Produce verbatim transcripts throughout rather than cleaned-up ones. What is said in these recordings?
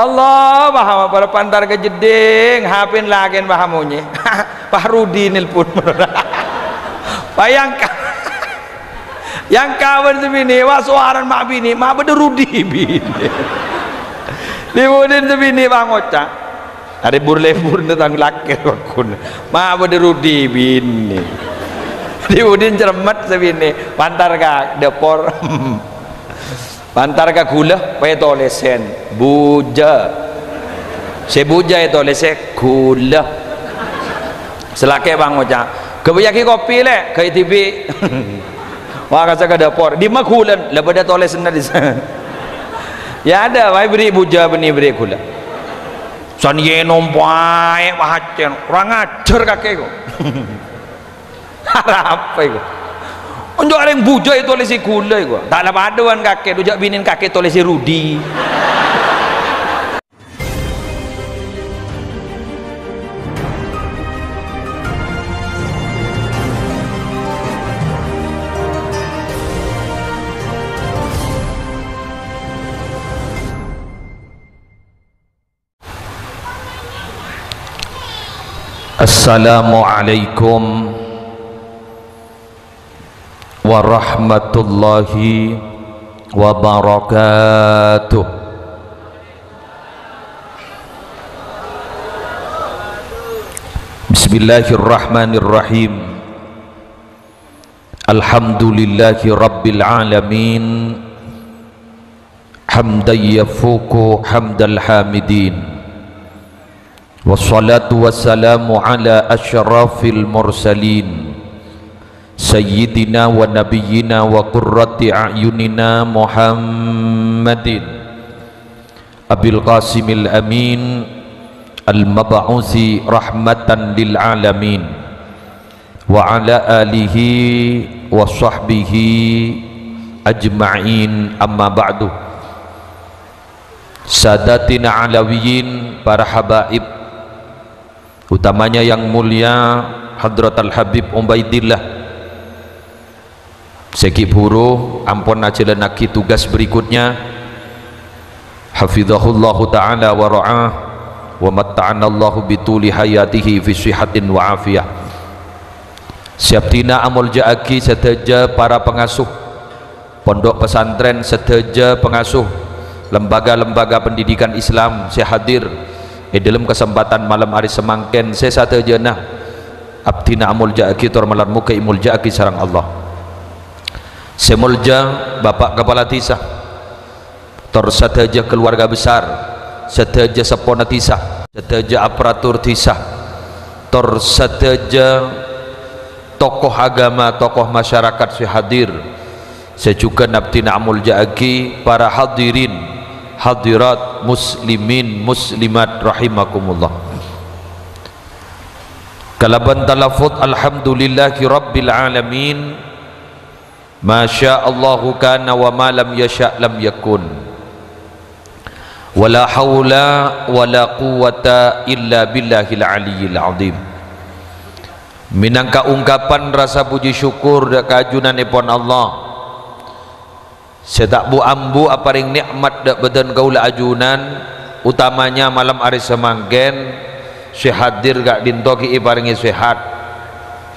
Allah, paham apa? Pantar ka jeddhing, H P-na lakèn paham monyè. Pak Rudi nelpon. Bayangka-, yang kawan sè binè, wah, sowarana ma' binè, ma' bâdâ Rudi binè. Dhi-budina sè binè, wah, ngoca'. Arè bur-lebur nè tang lakè, wah, ghun. Ma' bâdâ Rudi binè. Dhi-budina cermet sè binè, pantar ka dâpor. Pantar ka ghulâ, pètolèsèn, bujâ. Sè bujâ ètolèsè ghulâ. Sè lakè' pangoca', "Ghâbâyyâghi kopi, Lè', ghâbây dhibi'." Wah, kassa' ka dâpor, "Dimma ghulâna?" "La bâdâ tolèsanna dissa'." Ya ada, wae bâri' bujâ bânnè bâri' ghulâ. San yè nompaè pahacèn, kurang ajar kakè ko'. Arapa iku? Onco' orèng bujâ ètolèsè ghulâ iku. Ta' la padâ bân kakè, dhu jhâ' binèna kakè tolèsè Rudi. Assalamualaikum warahmatullahi wabarakatuh. Bismillahirrahmanirrahim. Alhamdulillahi rabbil alamin. Hamdan yafuqu hamdal hamidin. Wassalatu wassalamu ala asyrafil mursalin, sayyidina wa nabiyyina wa qurrati a'yunina Muhammadin, Abil Qasimil Amin, al-mab'usi rahmatan lil alamin, wa ala alihi wa sahbihi ajma'in, amma ba'du. Sadatina Alawiyin, para habaib, utamanya yang mulia Hadratal Habib Ubaidillah, sè ghi' bhuru ampon ajhâlânnaghi tugas berikutnya. Hafizahullahu ta'ala wa ra'ah, wa matta'anallahu bituli hayatihi fi sihatin wa afiyah. Sè abdhina amolja'aghi sadhâjâ para pangasuh pondhuk pesantren, sadhâjâ pangasuh lembaga-lembaga pendidikan Islam sè hadir è dhâlem kasempatan malem arè samangkèn, sè sadhâjâna abdhina amolja'aghi tor malar moghâ èmolja'aghi sareng Allah. Sè molja Bapak Kepala Dhisa, tor sadhâjâ keluarga besar, sadhâjâ seppona dhisa, sadhâjâ aparatur dhisa, tor sadhâjâ tokoh agama, tokoh masyarakat sè hadir, sè jhughân abdhina amolja'aghi para hadirin, hadirat, muslimin, muslimat rahimakumullah. Kalabân talaffuz alhamdulillahi rabbil alamin, ma sya Allahu kana wa ma lam yasya lam yakun. Wala haula wala quwwata illa billahil aliyyil azim. Mènangka ungkapan rasa puji syukur dâ' ka ajunanèpon Allah, sè ta' bu-ambu aparèng nè'mat dâ' bâdân kaulâ ajunan, utamanya malem arè samangkèn, sè hadir ka'dinto ghi' èparèngè sehat,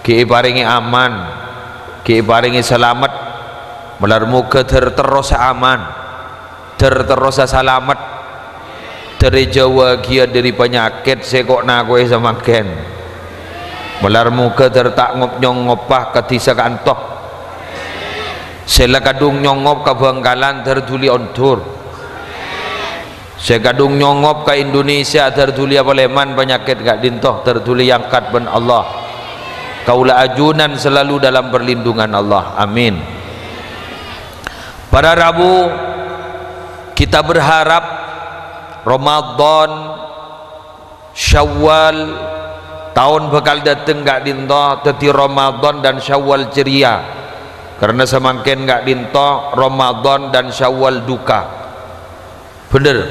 ghi' èparèngè aman, ghi' èparèngè salamet. Malar moghâ dhâr terrosa aman. Dhâr terrosa salamet. Dhâr èjâuwâghiyâ dhâri panyakèt sè ko'-nako'è samangkèn. Malar moghâ dhâr ta' ngop-nyongopa ka dhisa ka'anto. Sè la kadhung nyongop ka Bhângkalan dhâr dhuli ondur. Sè kadhung nyongop ka Indonesia dhâr dhuli apalèman panyakèt ka'dinto, dhâr dhuli èangkat bân Allah. Kaulâ ajunan selalu dalam perlindungan Allah. Amin. Para rabu, kita berharap Ramadan, Syawal, taon bhâkal dâteng ka'dinto dhâddhi Ramadan dan Syawal ceria. Karena samangkèn ka'dinto Ramadan dan Syawal duka. Bhender.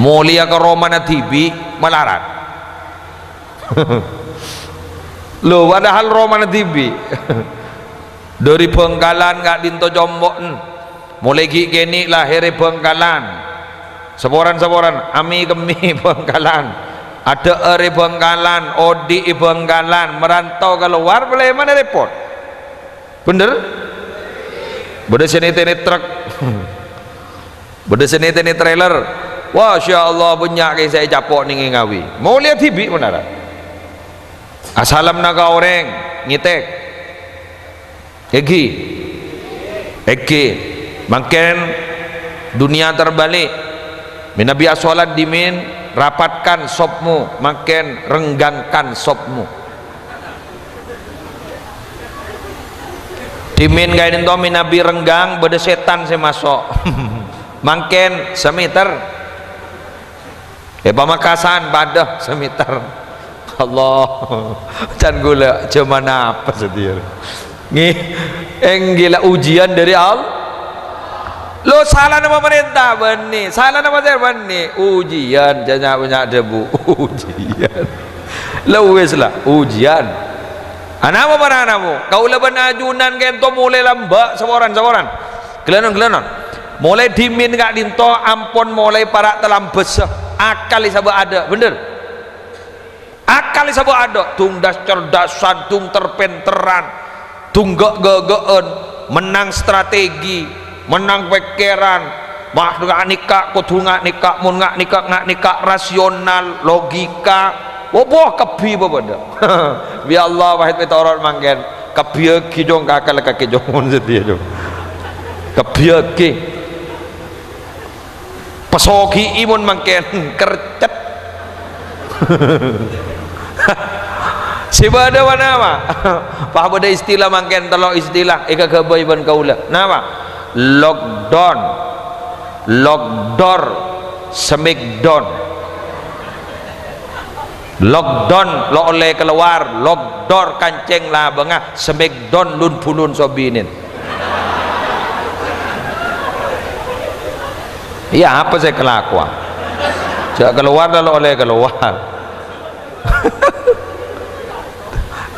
Molèya ka romana dhibi' malarat. Lho, padahal romana dhibi'. Dhâri Bhângkalan ka'dinto compo'en. Molaè ghi' kènè' lahèrè Bhângkalan. Saporan-saporan, ami-kemmi Bhângkalan, adhâ'âr è Bhângkalan, odi' è Bhângkalan, merantau kalowar, polè mana repot. Bhender? Bâdâ sè nètènè truk. Bâdâ sè nètènè trailer. Masya Allah, bânnya' kè sè ècapo' nèng è Ngawi. Molèya dhibi' mon ara. Asalamna ka orèng, ngètèk. Èngghi. Èngghi. Mangkèn dunia terbalik. Mènabi asolat dhimèn, rapatkan sopmu, mangkèn renggangkan sopmu. Dhimèn kaènto mènabi renggang, bâdâ sètan sè maso'. Mangkèn sameter. È Pamekasan padâ sameter. Allah. Can ghulâ jhâman apa satèya? Ngghi, èngghi la ujian dâri Allah. Lo, salana pamarènta bânnè, salana pasèra bânnè, ujian, jhâ' nya'-bânnya' dhâbu, ujian. La wis la, ujian. Anapa para anamo? Kaulâ bân ajunan kènto molè lambâ' saporan-saporan. Ghellânon-ghellânon. Molè dhimèn ka'dinto ampon molè para' talambâsa. Akal èsabâ' adâ', bhender? Akal èsabâ' adâ', dung das-cerdasan, dung ter-pènterran, dung ghâ'-ghâghâ'ân, mennang strategi, mennang pèkkèran, mah nga' nèka kodhu nga' nèka, mon nga' nèka, nga' nèka, rasional, logika, wobo kabbhi bâbâdâ. Bi' Allah wahid pètoro' mangkèn, kabbhiyâghi jhung kakal kakè jhung mon satèya jhung. Kabbhiyâghi. Pasogi'i mon mangkèn, kercet. Sè bâdâ wa napa? Pas bâdâ istilah mangkèn, tello' istilah èkaghâbây bân kaulâ. Napa? Lockdown, lockdoor, smackdown. Lockdown lo' ollè kalowar, lockdoor kancèng labângnga, smackdown lun-bulun sobinèn. Iyâ, apa sè èkalakowa? Jhâ' kalowar la lo' ollè kalowar.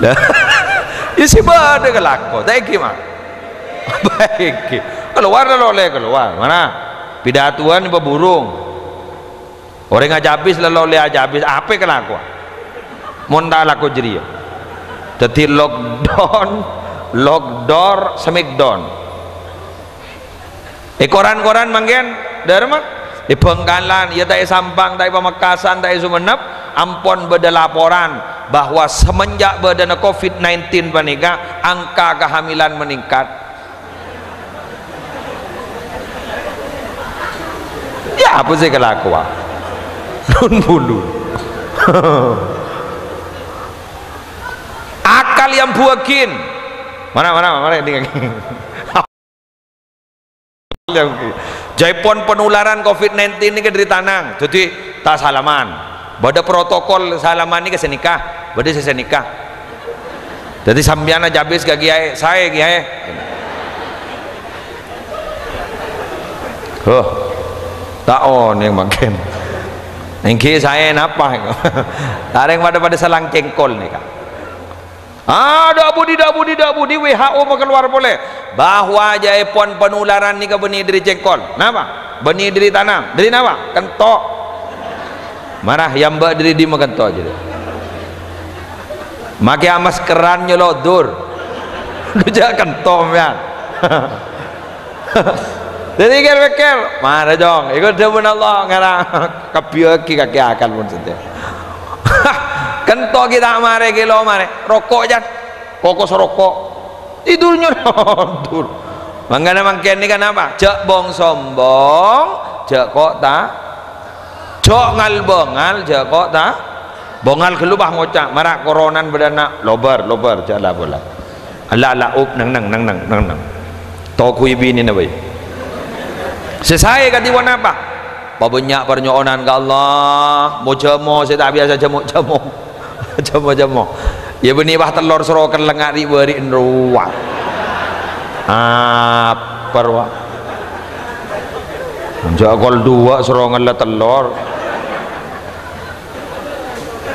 Lah, iyâ sè bâdâ kalako, ta' èngghi, Ma'? Apa èngghi? Kalowar la lo' ollè kalowar. Mana? Pidatowan paburung. Orèng ajâbis la lo' ollè ajâbis, apa èkalakowa? Mon ta' alako jârèya. Dhâddhi lockdown, lockdoor, smackdown. È koran-koran mangkèn, dâremma, è Bhângkalan, iyâ ta' è Sampang, ta' è Pamekasan, ta' è Sumenep, ampon bâdâ laporan bahwa semenjak bâdâna covid nineteen panèka, angka kehamilan meningkat. Iyâ, apa sè èkalakowa? Lun-bulun. Akal yang buwagin. Mana, mana, mana ini? Jhâ' èpon penularan covid nineteen nèka dâri tanang. Dhâddhi, ta' salaman. Bâdâ protokol salaman nèka sanèka, bâdâ sè sanèka. Dhâddhi sampèyan ajâbis ka kiyaè, "Saè, Kiyaè." Huh, ta' onèng mangkèn. Èngghi saè napa? Arèng padâ-padâ salang cèngkol nèka. Ah, dâ' budi, dâ' budi, dâ' budi, W H O makalowar polè bahwa jhâ' èpon penularan nèka bânnè dâri cèngkol. Napa? Bânnè dâri tanang. Dâri napa? Kento'. Mara, yâ mbak dâri dimma kento' jârèya? Makè amaskeran nyolodor. Jhâ' kento' sampèyan. Dhâddhi kèr-pèkkèr, mara, Jong, èko dhâbuna Allah, ngara kabbhiyâghi kakè akal mon satèya. Kento' ghi' ta' marè, ghi' lo' marè. Roko', Jan. Kokos roko'. Tidur nyolodor. Mangkana mangkèn nèka napa? Jhâ' bong-sombong, jhâ' ko' ta-, jhâ' ngal-bongal, jhâ' ko' ta-, bongal ghâllu, bah, ngoca', mara koronan bâdâna, lobâr, lobâr, jhâ' la-, bola. Ala, ala, up, neng, neng, neng, neng, neng, neng. Tokui binèna bhâi. Sè saè kadhi ponapa? Pabânnya' parnyo'onan ka Allah, mo-jâmo sè ta' biyasa jâmo-jâmo. Jâmo-jâmo. Iyâ bânnè, wah, tellor soro kellèng ri'-bâri'en rowa. Apa rowa? Jhâ' kol duwâ' soro ngella tellor.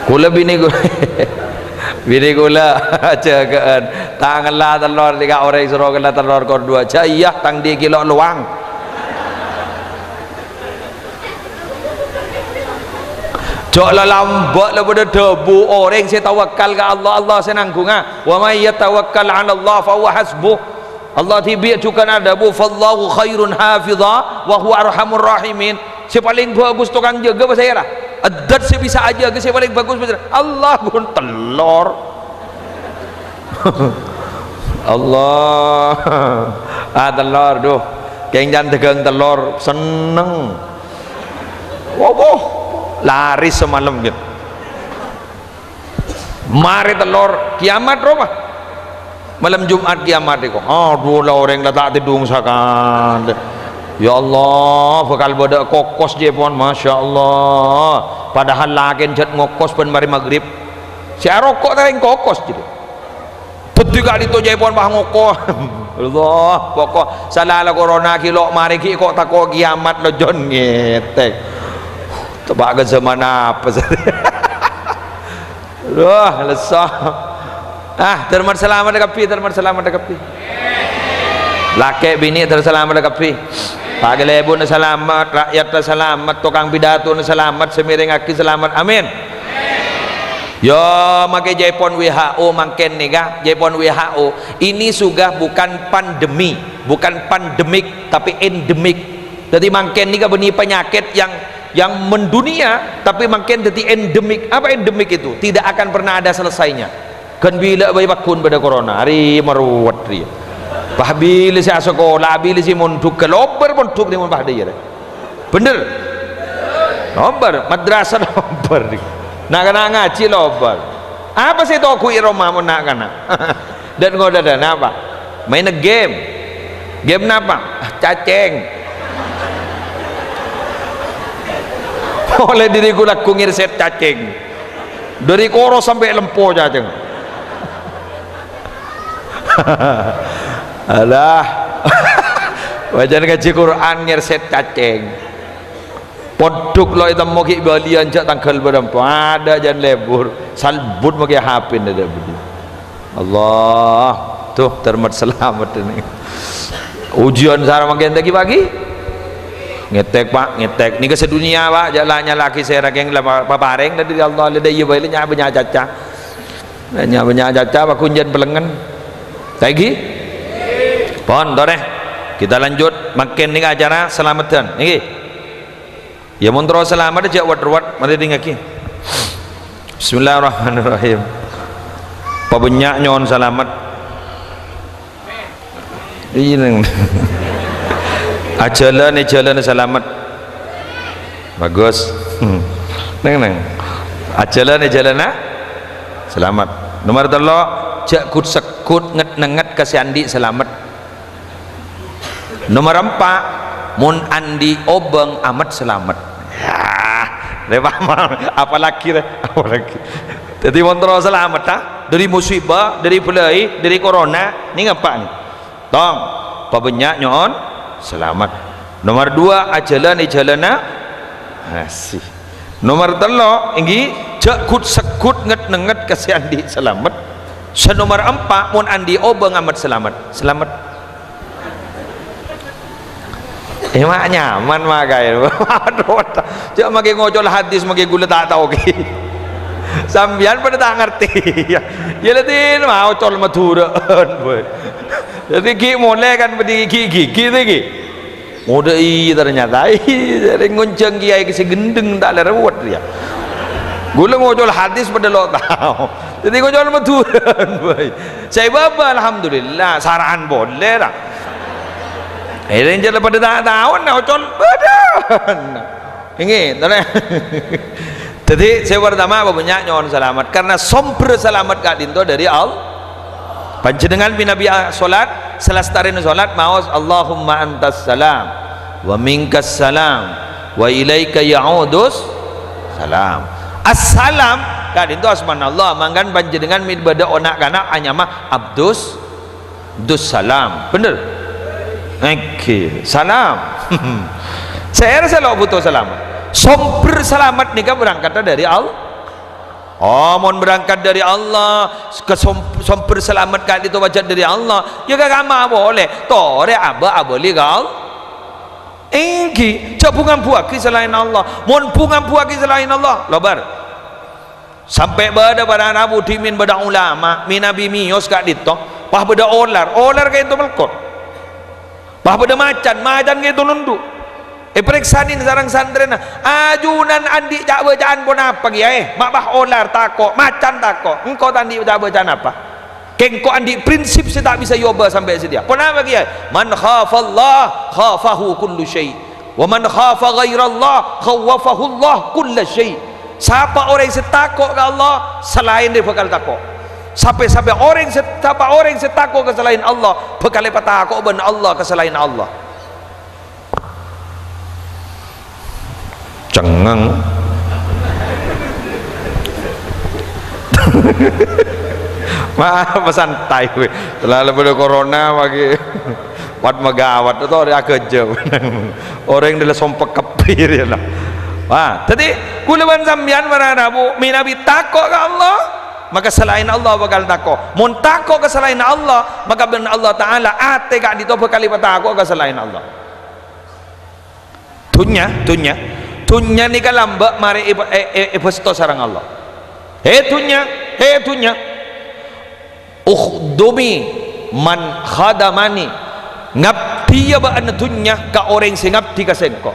Kaulâ binè ku-, binè kaulâ jâgâ'ân. Ta' ngella tellor, dhika orèng soro ngella tellor kor duwâ'. Jhâ' iyâ, tang dhi' ghi' lo'-lowang. Jhâ' la lambâ' la bâdâ dhâbu, orèng sè tawakkal ka Allah, Allah sè nangghungnga. "Wa may yatawakkal 'alallah fa huwa hasbuh." Allah dhibi' jhughân adhâbu, "Fallahu khairun hafidha wa huwa arhamur rahimin." Sè palèng bhâghus tokang jâgâ pasèra? Adât sè bisa ajâgâ sè palèng bhâghus pasèra? Allah, ghun tellor. Allah. Ah, tellor, duh. Kèng can dhâghâng tellor, senneng. Wah, wah. Laris samalem, gitu. Marè tellor, kiamat rowa. Malem Jum'at kiamat èko. Adhu, la orèng la ta' tèdung sakalè. Ya Allah, bhâkal bâdâ kokos jhâ' pon, Masya Allah. Padahal lakèn jhât ngokos bân marè maghrib. Sè aroko' ta' rèng kokos jârèya. Dhâddhi ka'dinto jhâ' pon pas ngokos. Allah, pokok sala la corona ghi' lo' marè ghi' ko' tako' kiamat lo' jhân ngètèk. Tebak ka zaman apa sè Wah, lesso. Ah, termat salamet kabbhi, termat salamet kabbhi. Lakè' binè' ter salamet kabbhi. Pakalèbunna salamet, ra'yatta salamet, tokang pidatona salamet, sè mèrèngngaghi salamet. Amin. Ya, makè jhâ' pon W H O mangkèn nèka, jhâ' pon W H O. Ini sudah bukan pandemi, bukan pandemik, tapi endemik. Dhâddhi mangkèn nèka bânnè panyakèt yang yang mendunia, tapi mangkèn dhâddhi endemik. Apa endemik itu? Tidak akan pernah ada selesainya. Ghân bilâ bhâi pagghun bâdâ corona, arè marowet rèya. Pas bilâ sè asakola, bilâ sè mondhuk, ghâ' lobâr mondhuk nèng mon pas dhâjâ. Bhender? Lobâr, madrasah lobâr. Na'-kana' ngajhi lobâr. Apa sè toghu'i roma mon na'-kana'? Dâ' ngodâ dâ' napa? Maèn game. Game napa? Ah, cacèng. Ollè dhâri ghu-lagghu ngèrsèt cacèng. Dhâri koro sampè' lempo cacèng. Alah. Bâjâng ngajhi Qur'an ngèrsèt cacèng. Pondhuk lo' ètemmo ghi' bâliyân jhâ' tangghâl bârâmpa. Adâ' jân lebur. Salbut makè H P-na dâ' budi. Allah. Tuh, termat salamet ini. Ujian sara mangkèn tagi pagi. Ngètèk, Pak, ngètèk. Nèka sadhunnya, Pak, jhâ' la nyala'aghi sè rakèng la pa-, paparèng dhâri Allah, la dâ' iyâ bhâi la nya-, bânnya' caca. La nya-, bânnya' caca, Pak, ghunjhân pèlengngen. Saènggi? Pon, torè. Kita lanjut. Mangkèn nèka acara salameddhân. Nèka. Ya, mon terro salamet, jhâ' wet-ruwet, marè èdingngaghi. Bismillahirrahmanirrahim. Pabânnya' nyo'on salamet. Iyâ, Neng. Ajhâlân, èjhâlâna salamet. Bagus. Neng, Neng. Ajhâlân, èjhâlâna salamet. Nomor tello', jhâ' ghut-segghut nget-nengnget ka sè andi' salamet. Nomor empa', mon andi' obâng amat salamet. Yah, rè paham. Apalagi rè, apalagi. Dhâddhi mon terro salamet, ta? Dhâri musibah, dhâri bâlâi, dhâri corona, nèng empa' nèng. Tong, pabânnya' nyo'on salamet. Nomor dua, ajhâlân è jhâlânna asih. Nomor tello', èngghi, jhâ' ghut-segghut nget-nengnget ka sè andi' salamet. Sè nomor empa', mon andi' obâng amat salamet. Salamet. Eh, ma' nyaman, ma' kaè. Jhâ' makè ngocol hadis, makè ghulâ ta' tao ghi. Sampèyan padâ ta' ngartè. Ya, la dhina ma' ocol Madhurâ'ân, boy. Dhâddhi ghi' molè kan bâdâ ghi'-ghighi' tè ghi'. Ngodâ iyâ ternyata. Iyâ, rèng ngonjhâng kiyaè sè ghendheng ta' lè rèwet, ya. Ghulâ ngocol hadis padâ lo' tao. Dhâddhi ngocol Madhurâ'ân, boy. Sè bâbâ, alhamdulillah, sara'an polè, ra. Eh, rèng jhâ' la padâ ta' taona, ocol padâ. Èngghi, tolè. Dhâddhi, sè partama, pabânnya' nyo'on salamet. Karena sombher salamet ka'dinto dhâri Allah. Panjhennengngan mènabi a-, solat, salastarèna solat, maos, "Allahumma antas salam, wa minkas salam, wa ilaika ya'udus salam." Assalam, ka'dinto asmana Allah, mangkana panjhennengngan mè' bâdâ na'-kana' anyama Abdus, Abdus Salam. Bhender? Èngghi, salam. Sè èrè sè lo' bhuto salamet. Sombher salamet nèka berangkat dhâri Allah. Oh, mon berangkat dhâri Allah, ka som-, sombher salamet ka'dinto pajhât dhâri Allah, ya ka kamma polè, torè abâ-, abâli ka Allah. Èngghi, jhâ' bu-ngambuwâghi salaèn Allah. Mon bu-ngambuwâghi salaèn Allah, lobâr. Sampè' bâdâ para rabu dhimèn bâdâ ulama, mènabi mèyos ka'dinto, pas bâdâ olar, olar ka'dinto melkot. Pas bâdâ macan, macan ka'dinto nondhu'. Èparèksanè sareng santrèna, "Ajunan andi' ca'-bâca'an ponapa, Kèyaè? Ma' pas olar tako', macan tako'. Engko' ta' andi' ca'-bâca'an apa?" Kèng engko' andi' prinsip sè ta' bisa èobâ sampè' satèya. Ponapa, Kèyaè? "Man khafallah khafahu kullu syai'. Wa man khafa ghairallah khawwafahullah kulla syai'." Sapa orèng sè tako' ka Allah, salaèn dhâ' bhâkal tako'. Sapè-sapè orèng sè, sapa orèng sè tako' ka salaèn Allah, bhâkal èpatako'a bân Allah ka salaèn Allah. Cengngeng. Maaf, santai kowe. Terlalu pada corona lagi. Wat magawat to, orèng aghâjâ. Orèng dâlâ sompek kebbhi, ya, lah. Wah, dhâddhi, kaulâ bân sampèyan para rabu, mènabi tako' ka Allah, maka salaèn Allah bhâkal tako'. Mon tako' ka salaèn Allah, maka bân Allah Ta'ala, atè ka'dinto bhâkal èpatako'a ka salaèn Allah. Dhunnya, dhunnya. Dhunnya nèka lambâ' marè è-, è-, è-, èbâsto sareng Allah. He dhunnya, he dhunnya. "Ukhdumi man khadamani." Ngabdhiyâ bâ'na dhunnya ka orèng sè ngabdhi ka sèngko'.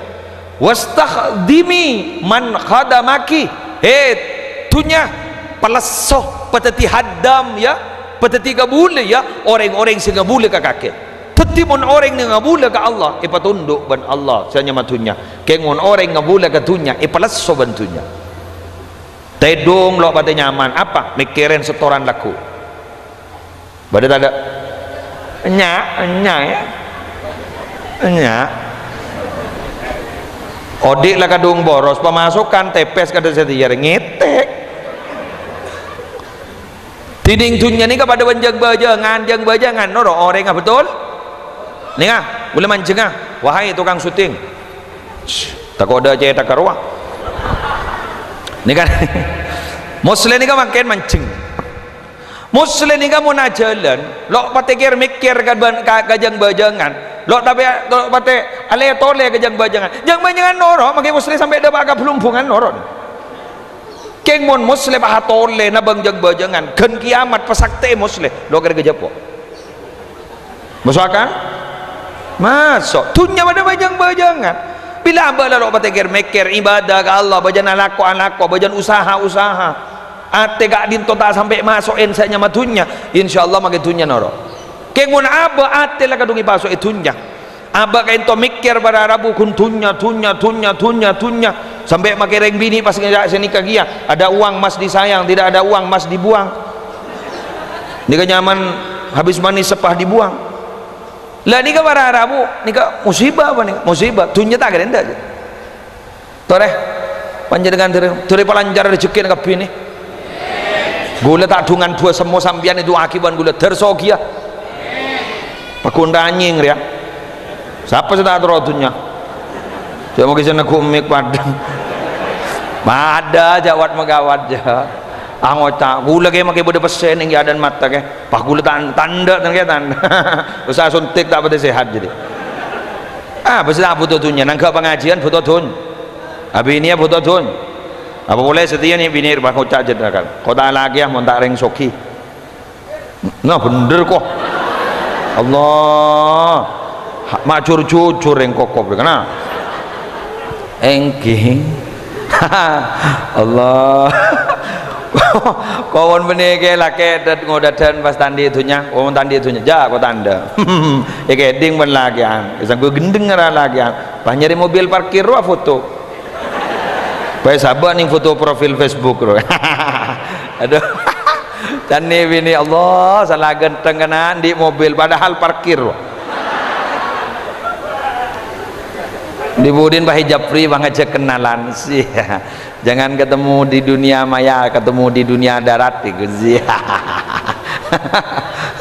"Wastakhdimi man khadamaki." He dhunnya, palesso, padhâddhi haddam, ya. Padhâddhi kabulâ, ya, orèng-orèng sè ngabulâ ka kakè. Dhâddhi, mon orèng nè ngabulâ ka Allah, èpatondhu' bân Allah, sè nyama dhunnya. Kèng mon orèng ngabulâ ka dhunnya, èpalesso bân dhunnya. Tèdung lo' patè nyaman, apa? Mèkkèrè setoran lagghu. Bâdâ tadâ'? Nya', nya', ya. Nya'. Odi' la kadhung boros, pamasokan tèpès kadhâ' satèya, ngètèk. Dhinèng dhunnya nèka padâ bân jâng-bâjângan, jâng-bâjângan noro' orèngnga, betul? Nèka, kaulâ manjhengnga, wahai tukang syuting. Shh, tako' dâ' cèthagghâ rowa. Nèka, Musleh nèka mangkèn manjheng. Musleh nèka mon ajhâlân, lo' patè kèr-mèkkèr ka bân-, ka, ka jâng-bâjângan. Lo' tapè, lo' patè alè-tolè ka jâng-bâjângan. Jâng-bâjângan noro', mangkèn Musleh sampè' dâpa' ka Blumbungan noro'. Kèng mon Musleh pas atolè nabâng jâng-bâjângan, ghân kèyamat pasaktè'è Musleh, lo' kèra ghâjâ po'. Maso' akal? Maso'. Dhunnya padâ bân jâng-bâjângan. Bilâ abâ' la lo' patè kèr-mèkkèr, ibadah ka Allah, bâjân alako-alako, bâjân usaha-usaha. Atè ka'dinto ta' sampè' maso'è sè nyama dhunnya, insyaallah mangkèn dhunnya noro'. Kèng mon abâ' atè la kadhung èpaso'è dhunnya. Abâ' ka'dinto mèkkèr para rabu ghun dhunnya, dhunnya, dhunnya, dhunnya, dhunnya. Sampè' makè rèng binè' pas ngèra' sè nèka kèya. Ada uang mas disayang, tidak ada uang mas dibuang. Nèka nyaman habis manis sepah dibuang. Lah nèka para rabu, nèka musibah apa nèka? Musibah. Dhunnya ta' kèra ènda'. Torè, panjhennengngan dhâri, dhâri palancar rejekkèna kabbhi nè. Ghulâ ta' dhungan duwâ semmo sampèyan èdu'aaghi bân ghulâ, dhâr soghiyâ. Paghun ranyèng rèya. Sapa sè ta' terro dhunnya? Jhâ' moghi sè neggu' mik padâ. Padâ jâ' wat-magawat jâ'. Ah, ngoca', ghulâ kè makè bâdâ pèssè nèng è adâ'na mata kè. Pas ghulâ tan-, tandhâ' tan kè tandhâ'. Usaha suntik ta' patè sehat jadi. Ah, bâs ta' bhuto dhunnya, nangghâ' pangajiyân bhuto dhun-, abinèya bhuto dhun-, apa polè satèya nè binè' pas ngoca' jâdâ kan. Ko' ta' lakèya mon ta' rèng sogi. Nah, bhender ko'. Allah. Ha-, ma' jur-jujur rèng kokop rèng kana. Èngghi. Allah. Ko' mon bânnè kè lakè' dâd-ngodâdân pas ta' andi' dhunnya. Ko' mon ta' andi' dhunnya. Jâ' ko' tandhâ. Èkèdhing bân lakè'an. Èsangghu ghendheng ra lakè'an. Pas nyarè mobil parkir rowa foto. Bâi sabâ' nèng foto profil Facebook rowa. Aduh. Can nè binè', Allah, sala ghântheng kana andi' mobil, padahal parkir. Di budin Pak Japri, Bang, ajak kenalan sih. Jangan ketemu di dunia maya, ketemu di dunia darat, itu sih.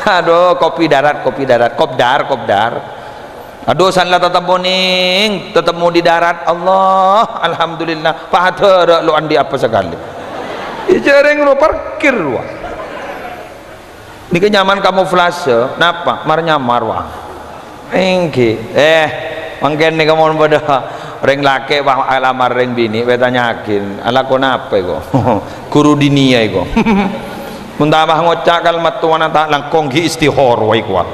Aduh, kopi darat, kopi darat, kopdar, kopdar. Aduh, san la tatemmo nèng, tatemmo di darat. Allah, alhamdulillah, padâ ra' lo' andi' apa sakalè. Èjhârèng lo' parkir rowa. Nèka nyaman kamuflase, napa? Mar-nyamar, wa. Èngghi. Eh, Mangkèn nèka mon padâ rèng lakè' pas alamar rèng binè', pas ètanya'aghi, "Alako napè kok?" Ghuru diniyah kok. Mon ta' pas ngoca' kalimat towana ta' langkong ghi' istihara wae kok.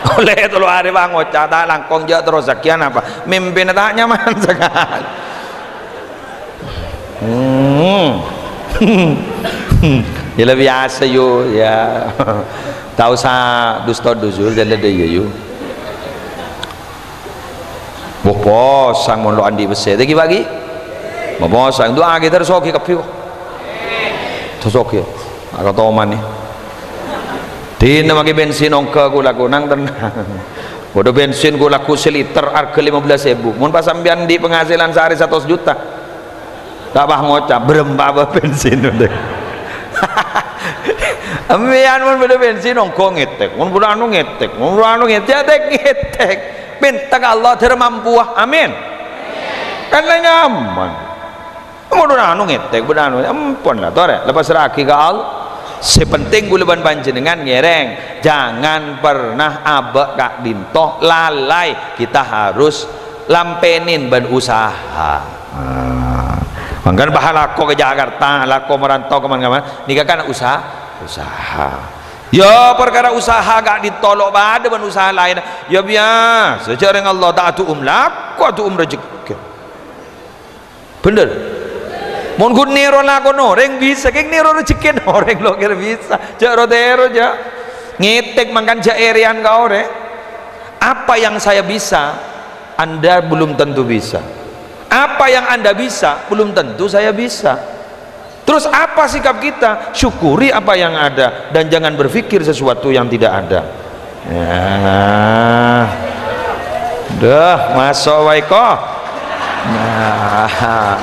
Ollè tello arè pas ngoca' ta' langkong jâ' terros sakèyan apa? Mèmpèna ta' nyaman sakalè. Hmm. Ya la biyasa, yu, ya. Ta' osa dusta dusur, jâlâ dâ' iyâ, yu. Wah, posang mon lo' andi' pèssè. Tèghi bâgi. Wah, posang. Du'aaghi terros soghi kabbhi, wah. Terros soghi. Aka toman, ya. Dinna maghi bensin ongghâ ghulâ, ghunang tennang. Padâ bensin ghulâ ghu' saliter arghâ lima belas èbu. Mon pas sampèyan andi' penghasilan saarè satos juta. Ta' pas ngoca', "Bârâmpa bâ bensin?" Sampèyan mon bâdâ bensin, ongghâ ngètèk. Mon bâdâ anu ngètèk. Mon bâdâ anu ngètèk, ngètèk. Mènta ka Allah, dâr mampuwâ. Amin. Kan la nyaman. Mon bâdâ anu ngètèk, bâdâ anu, ampon la, torè. Lepas serraghi ka Allah. Sè penting ghulâ bân panjhennengan ngèrèng. Jangan pernah abâ' ka'dinto, lalai. Kita harus lampènè bân usaha. Nah, mangkana pas alako ka Jakarta, alako marantau ka man-kamman, nèka kan usaha, usaha. Ya, parkara usaha ka'dinto lo' padâ bân usaha laèn. Ya, biyasa, jhâ' rèng Allah ta' adu'um lako, adu'um rejhekkè. Bhender? Mon ghun nèro lakona orèng bisa, kèng nèro rejhekkèna orèng lo' kèra bisa. Jhâ' ro-tèro, jhâ'. Ngètèk mangkana jhâ' èrèyan ka orèng. Apa yang saya bisa, Anda belum tentu bisa. Apa yang Anda bisa, belum tentu saya bisa. Terus apa sikap kita? Syukuri apa yang ada dan jangan berpikir sesuatu yang tidak ada. Ya. Duh, maso' wae ko. Nah.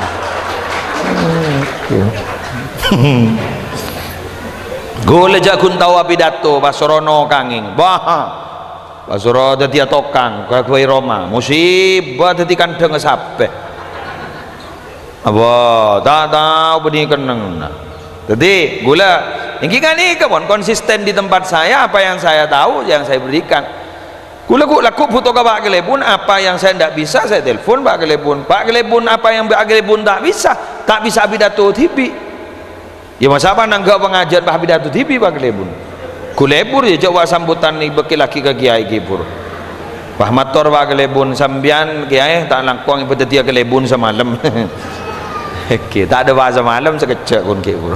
Ghulâ jhâ' ghun tao apidato, pas soro nokangè. Bah. Pas soro dhâddhiyâ tokang, ghâbây roma, musibah dhâddhi kandhâng sapè. Apa, ta' tao bânnè kennengnganna. Dhâddhi, ghulâ, ènggi ghânèka pon konsisten di tempat saya, apa yang saya tahu, yang saya berikan. Ghulâ ghu', lagghu' bhuto ka Pak Kalèbun, apa yang saya ndak bisa, saya telepon Pak Kalèbun. Pak Kalèbun, apa yang Pak Kalèbun tak bisa, tak bisa apidato dhibi'. Ya, masa' apa nangghâ' pangajiân pas apidato dhibi', Pak Kalèbun? Ghulâ èbhur, ya, jhâ' wa sambutan èbâkkè laghi ka kèyaè ghibur. Pas mator Pak Kalèbun, "Sampèyan, kèyaè, ta' langkong èpadhâddhiyâ kalèbun samalem." Oke, ta' adâ' pas samalem, sakejjhâ' ghun ghibur.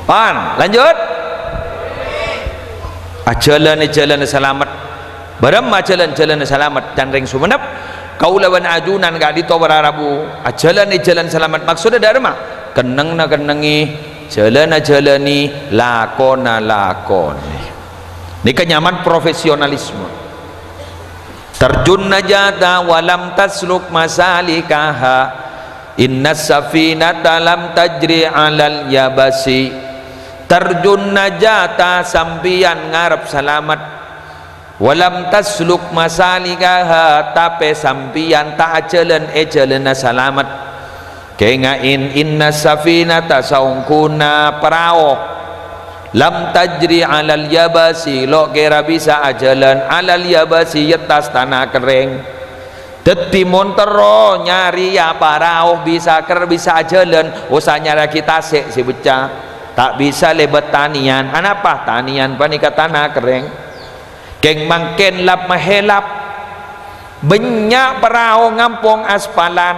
Pan, lanjut. Ajhâlân è jhâlânna salamet. Bârâmma jhâlân-jhâlânna salamet can rèng Sumenep. Kaulâ bân ajunan ka'dinto para rabu ajhâlân è jhâlân salamet. Maksoddhâ dâ'remma? Kennengnga kennengngè, jhâlânna jhâlânè, lakona lakonè. Nèka nyamana profesionalisme. Tarjun najata wa lam tasluk masalikaha. Innas safinata lam tajri 'alal yabasi. Tarjun najata, sampèyan ngarep salamet. Walam tasluk masalikaha, tapè sampèyan ta' ajhâlân è jhâlânna salamet. Kènga'è, inna safinata, saongghuna parao, lam tajri 'alal yabasi, lo' kèra bisa ajhâlân 'alal yabasi, è attas tana kerrèng. Dhâddhi, mon terro nyarèya parao bisa ker-, bisa ajhâlân, osa nyarèyaghi tasè' sè beccè'. Ta' bisa lèbât tanèyan. Anapa? Tanèyan panèka tana kerrèng. Kèng mangkèn lap-mahèlap, bânnya' parao ngampong aspalan,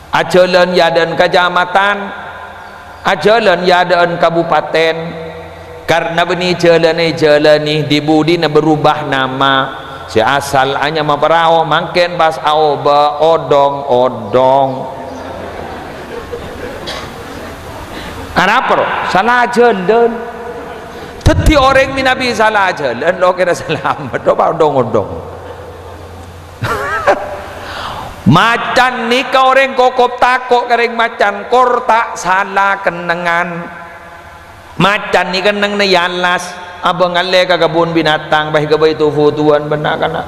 ajhâlân è adâ'ân kacamatan, ajhâlân è adâ'ân kabupatèn, karna bânnè jhâlânna èjhâlânè, di-budina berubah nama, sè asal anyama parao, mangkèn pas aobâ odhong-odhong. Anapa, ro? Sala jhâlân. Dhâddhi orèng mènabi sala jhâlân, lo' kèra salamet, lo' pa odhong-odhong. Macan nèka orèng kokop tako' ka rèng macan, kor ta' sala kennengngan. Macan nèka kennengnganna è allas, abâ' ngallè ka kebbhun binatang, pas èghâbây to-fotowan bân na'-kana'.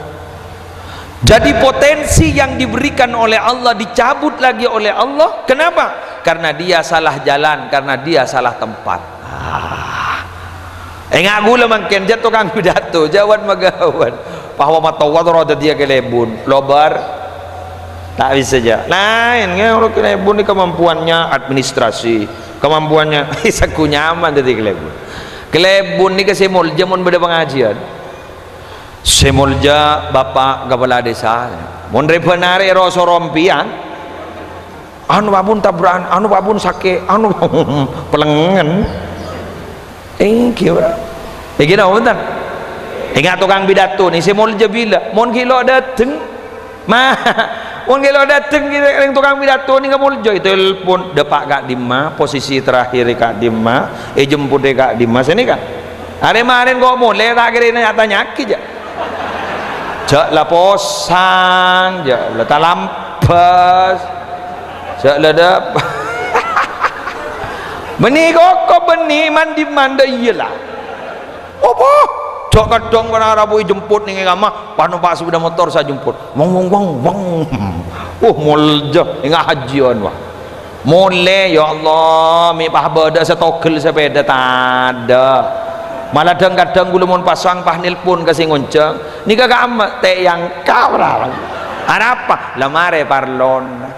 Jadi potensi yang diberikan oleh Allah dicabut lagi oleh Allah. Kenapa? Karena dia salah jalan, karena dia salah tempat. Ah. Enga' ghulâ mangkèn, jhâ' tokang pidato, jhâ' wat-maghâwât. Bahwa matowa terro dhâddhiyâ kalèbun, lobâr ta' bisa jâ. Laèn, ngè, ora kalèbun nè kamampuannya administrasi, kamampuannya saku nyaman dhâddhi kalèbun. Kalèbun nèka sè molja mon bâdâ pangajiân. Sè molja Bapak Kepala Desa. Mon rèbhân arè roso rompiyan, anu Pak Bun tabra'an, anu Pak Bun sakè', anu pelengngen. Èngghi, ora? Èngghi napa bhunten? Enga' tokang pidato nè sè molja bilâ, mon ghi' lo' dâteng. Ma, mon ghi' lo' dâteng ghi' rèng tokang pidato nè molja, ètelpon, "Dâpa' ka'dimma, posisi terakhir ka'dimma, èjemput è ka'dimma." Sanèka. Arè marèn ko' molè ta' kèra tanya-tanya'aghi, jâ'. Jâ' la posang, jâ' la talambhâs. Jâ' la dâp-, bânnè koko, bânnè man-dimman, dâ' iyâ la. Apa? Jâ' kadhâng para rabu èjemput nèng è kamma, panompa' sepeda motor sè ajemput. Wong, wong, wong, wong. Uh, molja, enga' hajiyân, wah. Molè, ya Allah, mè' pas bâdâ sè togel sepeda tadâ'. Mala dhâng-kadhâng kaulâ mon pasang pas nelpon ka sè ngonjhâng. Nèka ka'emma, tè' yang kabra. Arapa? La marè parlona.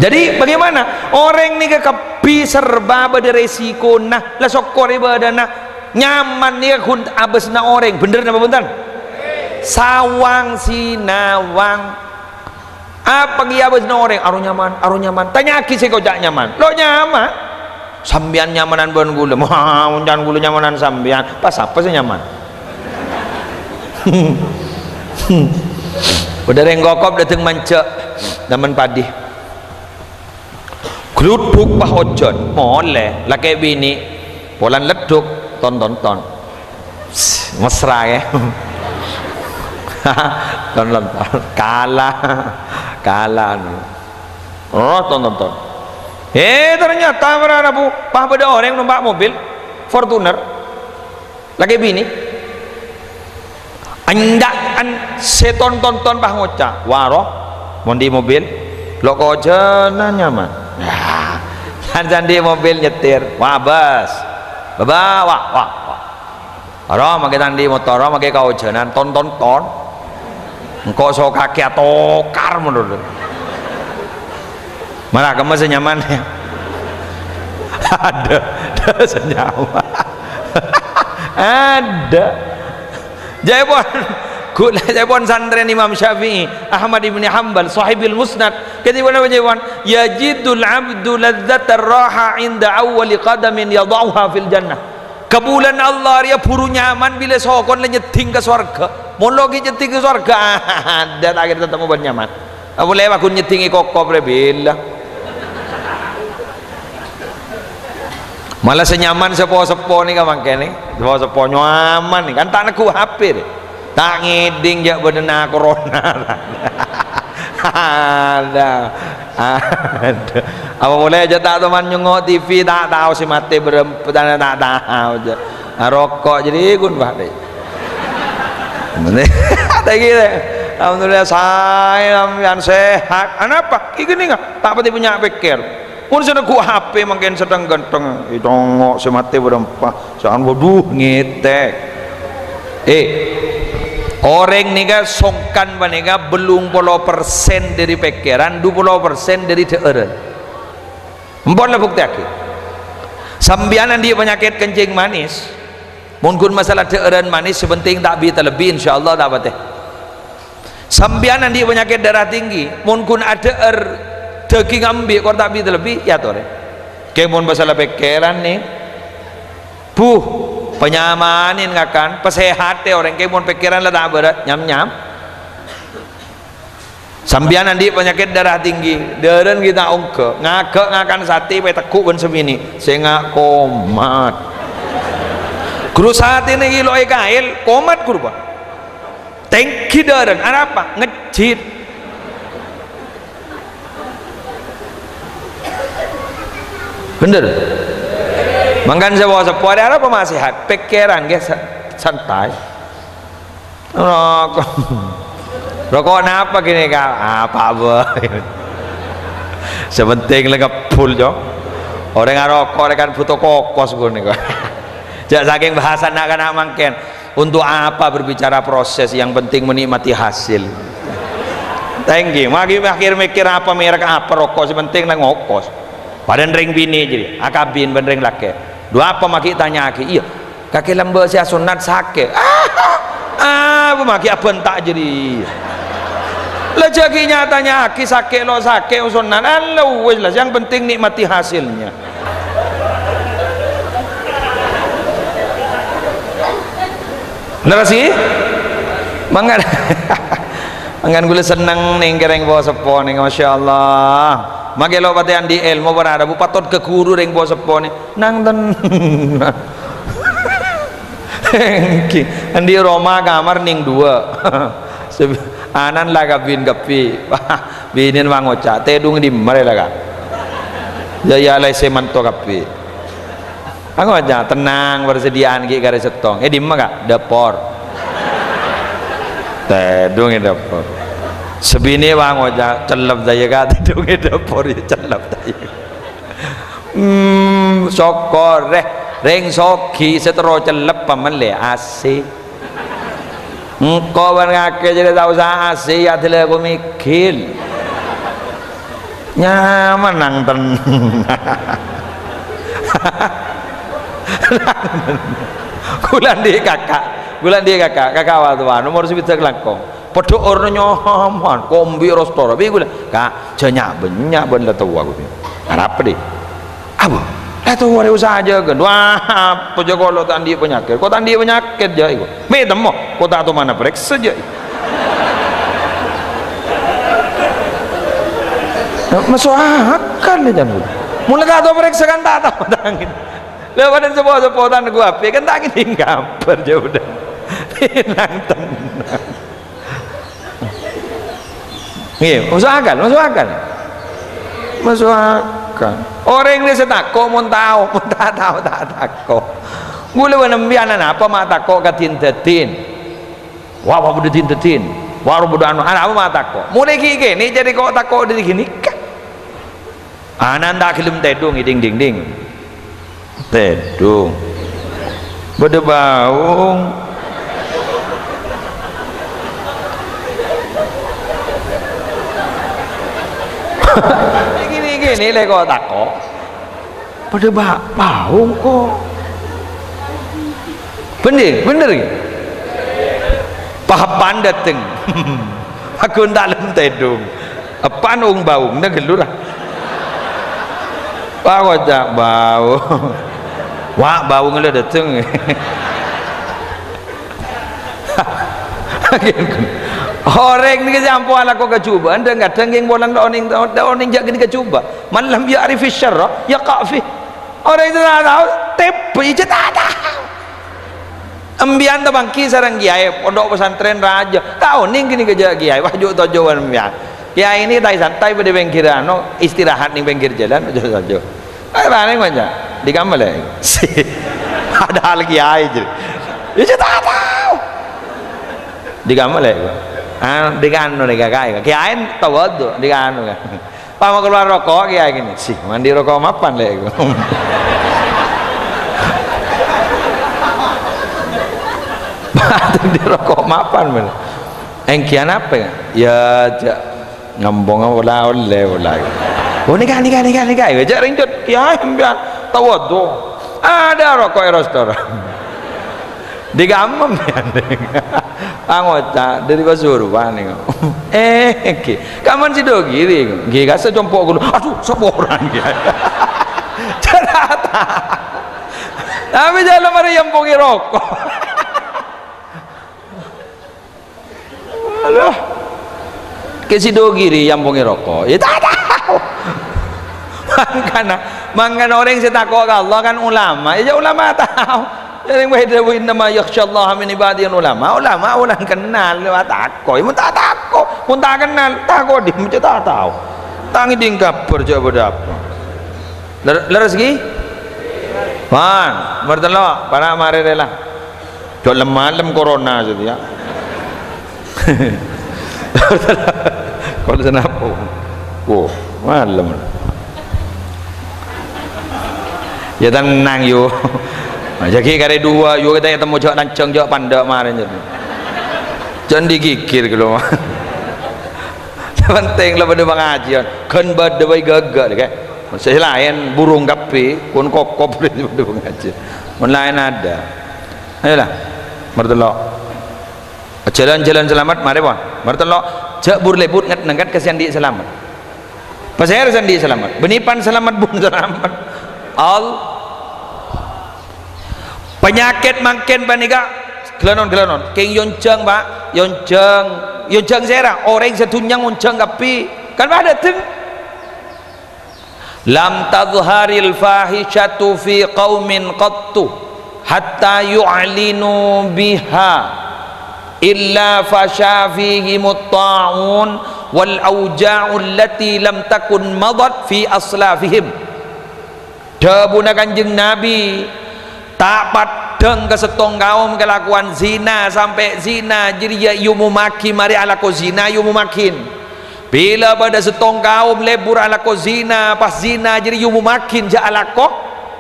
Jadi, bagaimana? Orèng nèka kabbhi serba bâdâ resikona. La sokkorè bâdâna. Nyaman nèka ghun abâsna orèng. Bhender napa bhunten? Sawang sinawang. Apa ghi' abâsna orèng? Aro nyaman, aro nyaman. Tanya'aghi sè koca' nyaman. Lo' nyaman. Sampèyan nyamanan bân kaulâ. Wah, mon can kaulâ nyamanan sampèyan. Pas sapa sè nyaman? Bâdâ rèng kokop dâteng manjâ'. Taman padi. Gluduk pas ojhân. Molè. Lakè binè. Polana leddhuk. Ton-tonton. Mesra, ya. Ton-tonton. Kalah. Kalah, anu. Oh, ton-tonton. Eh, ternyata para rabu, pas bâdâ orèng nompa' mobil Fortuner. Lakè binè. Enjâ'ân sè ton-tonton pas ngoca', "Waro, mon andi' mobil, lo' kojhânan nyaman." Nah, can-can andi' mobil nyetir, wah, bâs. Bâbâ, wah, wah, wah. Aro, mangkè ta' andi' motor, mangkè kaojhânan, ton-tonton. Engko' so kakè atokar menurut. Mara kemma sè nyaman. Adâ, adâ sè nyaman. Adâ. Jâèpon, ghulâ jâèpon santrèna Imam Syafi'i, Ahmad ibni Hambal, Shahibul Musnad. Kadhibi' napa jâèpon? "Yajidul abdu ladzatar raha inda awwali qadamin yadha'uha fil jannah." Kabulâna Allah rèya buru nyaman bilâ sokon la nyeddhing ka sowarghâ. Mon lo' ghi' nyeddhing ka sowarghâ, adâ ta' kèra tatemmo bân nyaman. Apa lè' magun nyeddhingè kokop rè bilâ. Mala sè nyaman seppo-seppo nèka mangkèn, seppo-seppo nyaman nèka, kan ta' neggu' H P rè. Ta' ngèdhing jâ' bâdâna corona. Adâ. Adâ. Apa polè jâ' ta' toman nyongngo' T V, ta' tao sè matè bârâmpa, ta' tao jâ'. Aroko' jârèya ghun, Pak, rè. Saiki, rè. Alhamdulillah, saè sampèyan sehat. Anapa? Iki nèka, ta' patè bânnya' pèkkèr. Mon sè neggu' H P mangkèn sedheng-ghândheng, ècongngo' sè matè bârâmpa, sè anu, waduh, ngètèk. Eh, orèng nèka songkan panèka bâllung polo persen dâri pèkkèran, du polo persen dâri dhâ'ârân. Empon la buktèyaghi. Sampèyan andi' panyakèt kencing manis, mon ghun masalah dhâ'ârân manis, sè penting ta' bi' talebbi, insyaallah ta' patè. Sampèyan andi' panyakèt darah tinggi, mon ghun adhâ'âr dâging embi', kor ta' bi' talebbi, èyatorè. Kèng mon masalah pèkkèran, nè, buh, panyamanèn ngakan, pasehatè orèng, kèng mon pèkkèran la ta' bârât, nyam-nyam. Sampèyan andi' panyakèt darah tinggi, dhâ'ârân ghi' ta' ongghâ, ngaghâ' ngakan satè, pètegghu' bân samènè', sènga' komat. Ghuru satèna ghi' lo' èkaèl, komat ghuru, Pak. Tèngghi dhâ'ârân, arapa? Ngejjhit. Bhender. Mangkana seppo-seppo arè arapa ma' sehat? Pèkkèran, ghi, sa-, santai. Roko'. Roko' napa kènè, Kak? Apa bhâi. Sè penting la ngebbhul, Cong. Orèng aroko' rè kan bhuto kokos ghun nèko. Ja' sakèng bhâsana na'-kana' mangkèn, untuk apa berbicara proses, yang penting menikmati hasil. Thank you. Magi mikir-mikir apa merek apa roko, sè penting la ngokos. Padâ rèng binè' jârèya, akabin bân rèng lakè'. Dhu apa magi tanya'aghi? Iyâ, kakè lambâ' sè asonnat sakè'. Ah, apa magi abânta' jârèya? La jâ' ghi' nya-tanya'aghi sakè' lo' sakè' asonnat. Allah wis la, yang penting nikmati hasilnya. Nerrossaghi? Mangkana, mangkana kaulâ senneng nèng ka rèng po-seppo nèng, masyaallah. Mangkè lo' patè andi' èlmo para rabu, patot ka ghuru rèng po-seppo nèng. Nang ten-, Èngghi, andi' roma kamar nèng duwâ'. Seb-, ana'na la kabin kabbhi. Binèna mangoca', "Tèdung è dimma rè la, Ka'?" "Ya, ya, la èssè manto kabbhi." Mangoca', "Tennang, parsadhiyâ'ân ghi' karè sèttong." "È dimma, Ka'?" "Dâpor." "Tèdung è dâpor." Sè binè' mangoca', "Cellep saja, Ka', tèdung è dâpor, ya cellep saja." Hmm, sokor, rè. Rèng soghi sè terro cellep pamellè A C. Engko' bân kakè jârèya ta' osa A C, ya dâlâ ko mèghil. Nyaman nang ten-, Kaulâ andi' kaka', kaulâ andi' kaka', kaka' wa towa, nomor sabidhâk langkong. Padâ orèngnga nyaman, kombi rostor. Bi' kaulâ, "Ka', jhâ' nya'-bânnya' bân la towa," ghuru. "Arapa, Dhi'?" "Apa?" "La towa rè osa ajâgâ." "Wah, apa jâ' ko' lo' ta' andi' panyakèt?" "Ko' ta' andi' panyakèt jâ' iko. Mè' temmo, ko' ta' tomana parèksa jâ' iko." Maso' akal, ya, jân. Mon la ta' tao parèksa kan ta' tao tangèn. La padâ sepo-sepotan ghu apè kan ta' ngèdhing kabhâr jâ' bhudhân. Tenang, tenang. Ngghi, maso' akal, maso' akal. Maso' akal. Orèng rè sè tako' mon tao, mon ta' tao ta' tako'. Ghulâ bân sampèyan anapa ma' tako' ka din-dâdin? Wa, wa, bâdâ din-dâdin. Wa, bâdâ anu, anapa ma' tako'? Molaè ghi' kènè' jârèya ko' tako' dâri ghânèka. Ana'na ta' ghellem tèdung, ding, ding, ding. Tèdung. Bâdâ baung. Gini, gini, lè ko' tako'. Bâdâ ba-, baung ko'. Bhender, bhender. Papan dâteng. Aku ta' lem tèdung. Epan ong-baongnga ghâllu ra. Wa, ngoca' baung. Wa, baung la dâteng. Orèng nèka sè ampo alako kajhubâ'ân, dhâng-kadhâng kèng polana onèng, onèng jâ' ghânèka kajhubâ'. "Man lam ya'rifis syarra yaqa' fih." Orèng sè ta' tao, tèbâ' jâ' ta' tao. Sampèyan tapangghi sareng kèyaè pondhuk pesantren rajâ, ta' onèng ghânèka jâ' kèyaè, wah, jhu'-tojhubân sampèyan. Kèyaè nèka ta' santai bâdâ pèngghir anu, istirahat neng pèngghir jhâlân, jhu'-tojhu. Ayo, rane ngoca', "Di kamma, Lè'?" Padahal kèyaè, jârèya. "Ya, jâ' ta' tao." "Di kamma, Lè'?" "Ah, di kano, di kakak." Kèyaè tawadhu, di kano, kan. Pas makalowar roko', kèyaè gini, "Sih, mandi roko' mapan, Lè'?" Mandi roko' mapan, men. Èngghi anapa, kan? Ya, jâ'. Ngampong pola ollè pola. "Oh, nèka, nèka, nèka, nèka." Èjhâ' rèng jhut, "Kèyaè sampèyan tawadhu. Adâ' roko' è restoran." "Di kamma sampèyan?" Angoca' dâri Pasuruan, nèko. "Eh, èngghi. Kamma Sidogiri?" "Èngghi, kassa' compo' ghulâ." "Adhu, saporana, kèyaè." Jâ' ta' tao. Tapè jhâlân marè èampongè roko'. Aduh. Kè Sidogiri èampongè roko'. Ya, ta' tao. Mangkana, mangkana orèng sè tako' ka Allah kan ulama. Ya, ya ulama tao. Ya, orèng bhâi dhâbu, "Innama yakhsyallaha min ibadihil ulama." Ulama, ulama kennal, lewat tako'. Ya, mon ta' tako', mon ta' kennal, tako' dimma jâ' ta' tao. Ta' ngèdhing kabhâr jâ' bâdâ apa. Ler-, lerres ghi? Wan, nomer tello', para' marè rèla. Jhâ' lem-malem corona satèya. Kalau sanapo? Wo, malem. Ya tenang, yo. Nah, jâghi karè duwâ', yu kita ètemmo jhâ' lanjhâng, jhâ' pandâ' marèn jâghi. Jhâ' digighir ghâllu. Penting la bâdâ pangajiân. Ghân bâdâ bhâi ghâgâ', kè. Sè laèn burung kabbhi, pon kokop bâdâ pangajiân. Mon laèn ada. Ayolah, martello'. Jhâlân-jhâlân salamet, marè, pon. Martello', jhâ' bur-lèbur nget-nengket ka sè andi' salamet. Pasèra sè andi' salamet? Bânnè pan salamet, bun salamet. Al-, panyakèt mangkèn panèka, ghâlânon-ghâlânon. Kèng èyonjhâng, Pa'. Èyonjhâng. Èyonjhâng sèra? Orèng sadhunnya ngonjhâng kabbhi. Kan padâ dhâng. "Lam tadhharil fahisyatu fi qaumin qattu hatta yu'linu biha illa fasha fihimut ta'un wal auja'u allati lam takun madat fi aslafihim." Dhâbuna Kanjeng Nabi, "Ta' paddhâng ka sèttong kaom kalakowan zina, sampè' zina jârèya èomommaghi, marè alako zina èomommaghin. Bilâ bâdâ sèttong kaom lebur alako zina, pas zina jârèya èomommaghin jhâ' alako,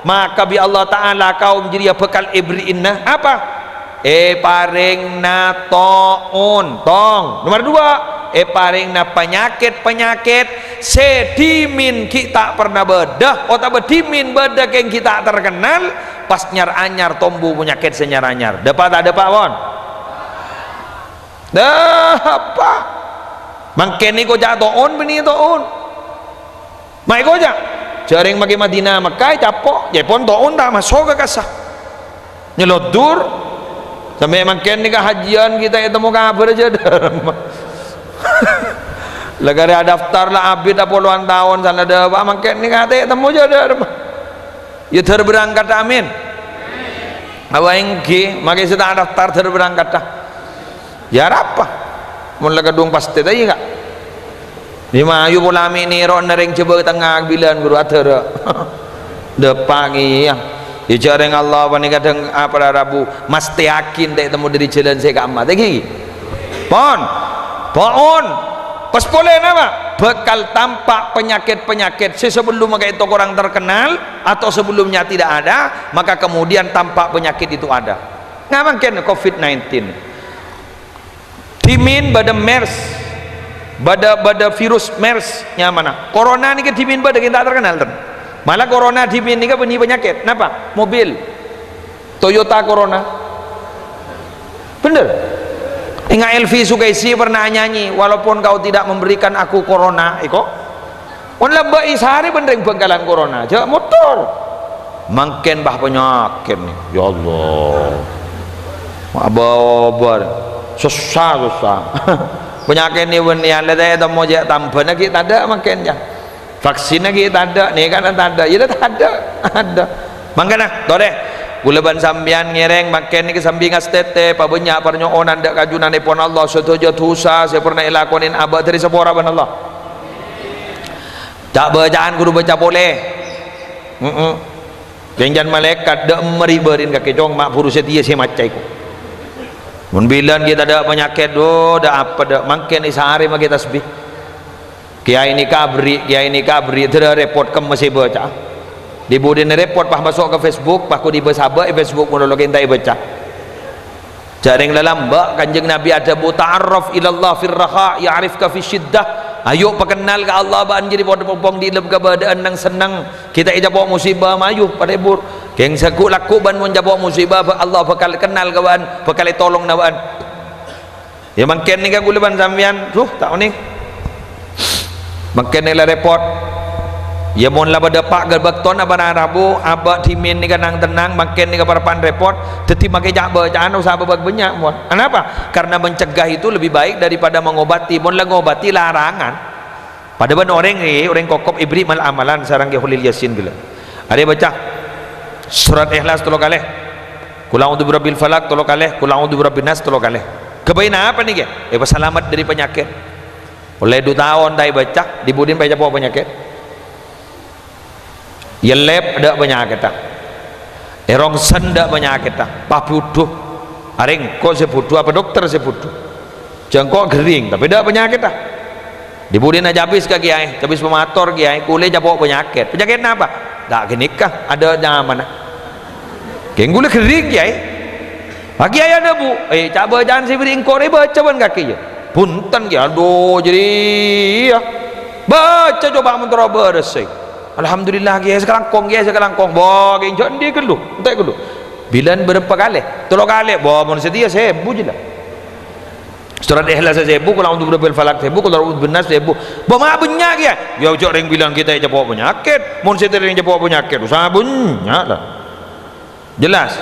maka bi' Allah Ta'ala kaom jârèya bhâkal èberri'ina apa? Èparèngna ta'un." Tong. Nomor dua, èparèngna panyakèt-panyakèt sè dhimèn ghi' ta' pernah bâdâ, otabâ dhimèn bâdâ kèng ghi' ta' terkenal, pas nyar-anyar tombu panyakèt sè nyar-anyar. Dâpa' ta' dâpa', pon? Dâpa'. Mangkèn nèko jhâ' ta'un, bânnè ta'un. Ma' èkoca', jhâ' rèng makè Madinah Mekkah ècapo', jhâ' pon ta'un ta' maso' ka kassa. Nyeloddur. Sampè' mangkèn nèka hajiyân kita ètemmo kabhâr jhâ' dâremma. La karè adaftar la abit apolowan taon, sana dâpa' mangkèn nèka ta' ètemmo jhâ' dâremma. Iyâ dâr berangkat, amin. Apa èngghi, makè sè ta' adaftar dâr berangkat, ah. Iyâ arapa? Mon la kadhung pastè ta' iyâ, Ka'? Iyâ mayu pola mè' nèro' narèng Jhâbâ Tengnga bilân ghuru adârâ. Dâpa' ngèya. Iyâ jhâ' rèng Allah panèka dhâng apara rabu, mastèyaghi ta' ètemmo dâri jhâlân sè ka'emma. Ta' ghi? Pon. Pon. Pas polè napa? Bhâkal tampa' panyakèt-panyakèt sè sabellumma ka'ènto korang terkenal atau sebelumnya tidak ada, maka kemudian tampak penyakit itu ada. Nga' mangkèn covid nineteen. Dhimèn bâdâ MERS, bâdâ, bâdâ virus MERS nyamana. Corona nèka dhimèn bâdâ, ghi' ta' terkenal, ten. Malah corona dhimèn nèka bânnè panyakèt. Napa? Mobil. Toyota Corona. Bhender. Ènga' Elvi Sukaisi pernah nyanyi, "Walaupun kau tidak memberikan aku corona," èko. Mon la bâi sarè bân rèng Bhângkalan Corona, jhâ' motor. Mangkèn, bah, panyakèt nè. Ya Allah. Abâ-obâ. Sossa, sossa. Panyakèt nè bânnè, la ta' ètemmo jhâ' tambhâna ghi' tadâ' mangkèn, jhâ'. Vaksinna ghi' tadâ', nèkana tadâ'. Iyâ la tadâ'. Adâ. Mangkana, torè. Kaulâ bân sampèyan ngèrèng mangkèn nèka sambi ngastètè, pabânnya' parnyo'onan dâ' kajunanèpon Allah, sadhâjâ dhusa sè pernah èlakonè abâ' dâri sapora bân Allah. Ca'-bâca'an kodhu bâca polè. Heeh. Jhânjhân malaèkat dâ' emma ri'-bâri'na kakè, cong, ma' buru satèya sè maca èko. Mon bilân ghi' tadâ' panyakèt, dhu, dâ' apa, dâ' mangkèn èsarè makè tasbih. Kèyaè nèka aberri', kèyaè nèka aberri', dârâ rèpot kemma sè bâca'a. Di-budina rèpot, pas maso' ka Facebook, pas kodhu èbâ-sabâ' è Facebook, mon lo' kèng ta' èbâca. Jhâ' rèng lalambâ', Kanjeng Nabi adhâbu, "Ta'arraf ilallah fir raha, ya'rifka fis syiddah." Ayo pakennal ka Allah bâ'na jârèya pon-, pong-pong è dâlem kabâdâ'ân neng-senneng. Ghi' ta' ècapo' musibâ, mayu, palebur. Kèng sagghu' lagghu' bâ'na mon capo' musibâ, bâ-, Allah bhâkal kennal ka bâ'na, bhâkal ètolong na bâ'na. Iyâ, mangkèn nèka kaulâ bân sampèyan, duh, ta' onèng. Mangkèn nèka la rèpot. Iyâ, mon la padâ pa' ghâ-, bâktona para rabu, abâ' dhimèn nèka nang-tennang, mangkèn nèka parappa'na rèpot, dhâddhi makè ca'-bâca'an osa abâ-, bâk-, bânnya', mon. Anapa? Karena mencegah itu lebih baik daripada mengobati. Mon la ngobati, larangan. Padâ bân orèng, è, orèng kokop èberri' mal-amalan sareng Kè Kholil Yasin ghellâ'. Arè bâca surat Ikhlas tello kalè. Qul a'udzu birabbil falaq tello kalè, qul a'udzu birabbin nas tello kalè. Ghâbây napa nèka? Èpasalamet dâri panyakèt. Ollè du taon ta' èbâca, di-budina ècapo' panyakèt. Èyellep, dâ' panyakètta. Èrongsen, dâ' panyakètta. Pabudhu. Arè engko' sè budhu apa dokter sè budhu? Jhâ' engko' ghering, tapè dâ' panyakètta. Di-budina cabis ka kèyaè, cabis pamator kèyaè, kulâ capo' panyakèt. Panyakèt napa? Ta' ghânèka, adâ' nyamana. Kèng ghulâ ghâring, Kèyaè. Kèyaè adhâbu, "Eh, ca' bâcaan sè èberri' engko' rè èbâca bân kakè, yâ?" "Bhunten, Kèyaè." "Adhu, jârèya. Bâca coba mon terro bârâs, sèng." "Alhamdulillah, Kèyaè, sakalangkong, Kèyaè, sakalangkong." "Bâh, kèng jhâ' andi' ghâllu, entè' ghâllu." "Bilân bârâmpa kalè?" "Tello kalè." "Bâh, mon satèya sèbu jâ la." Surat Ikhlas sèbu, Qul a'udzu birabbil falaq sèbu, Qul a'udzu binnas sèbu. "Bâh, ma' bânnya', Kèyaè." "Yâ, jhâ' rèng bilân kita ècapo' panyakèt. Mon sè terro ècapo' panyakèt, usa bânnya' la." Jelas?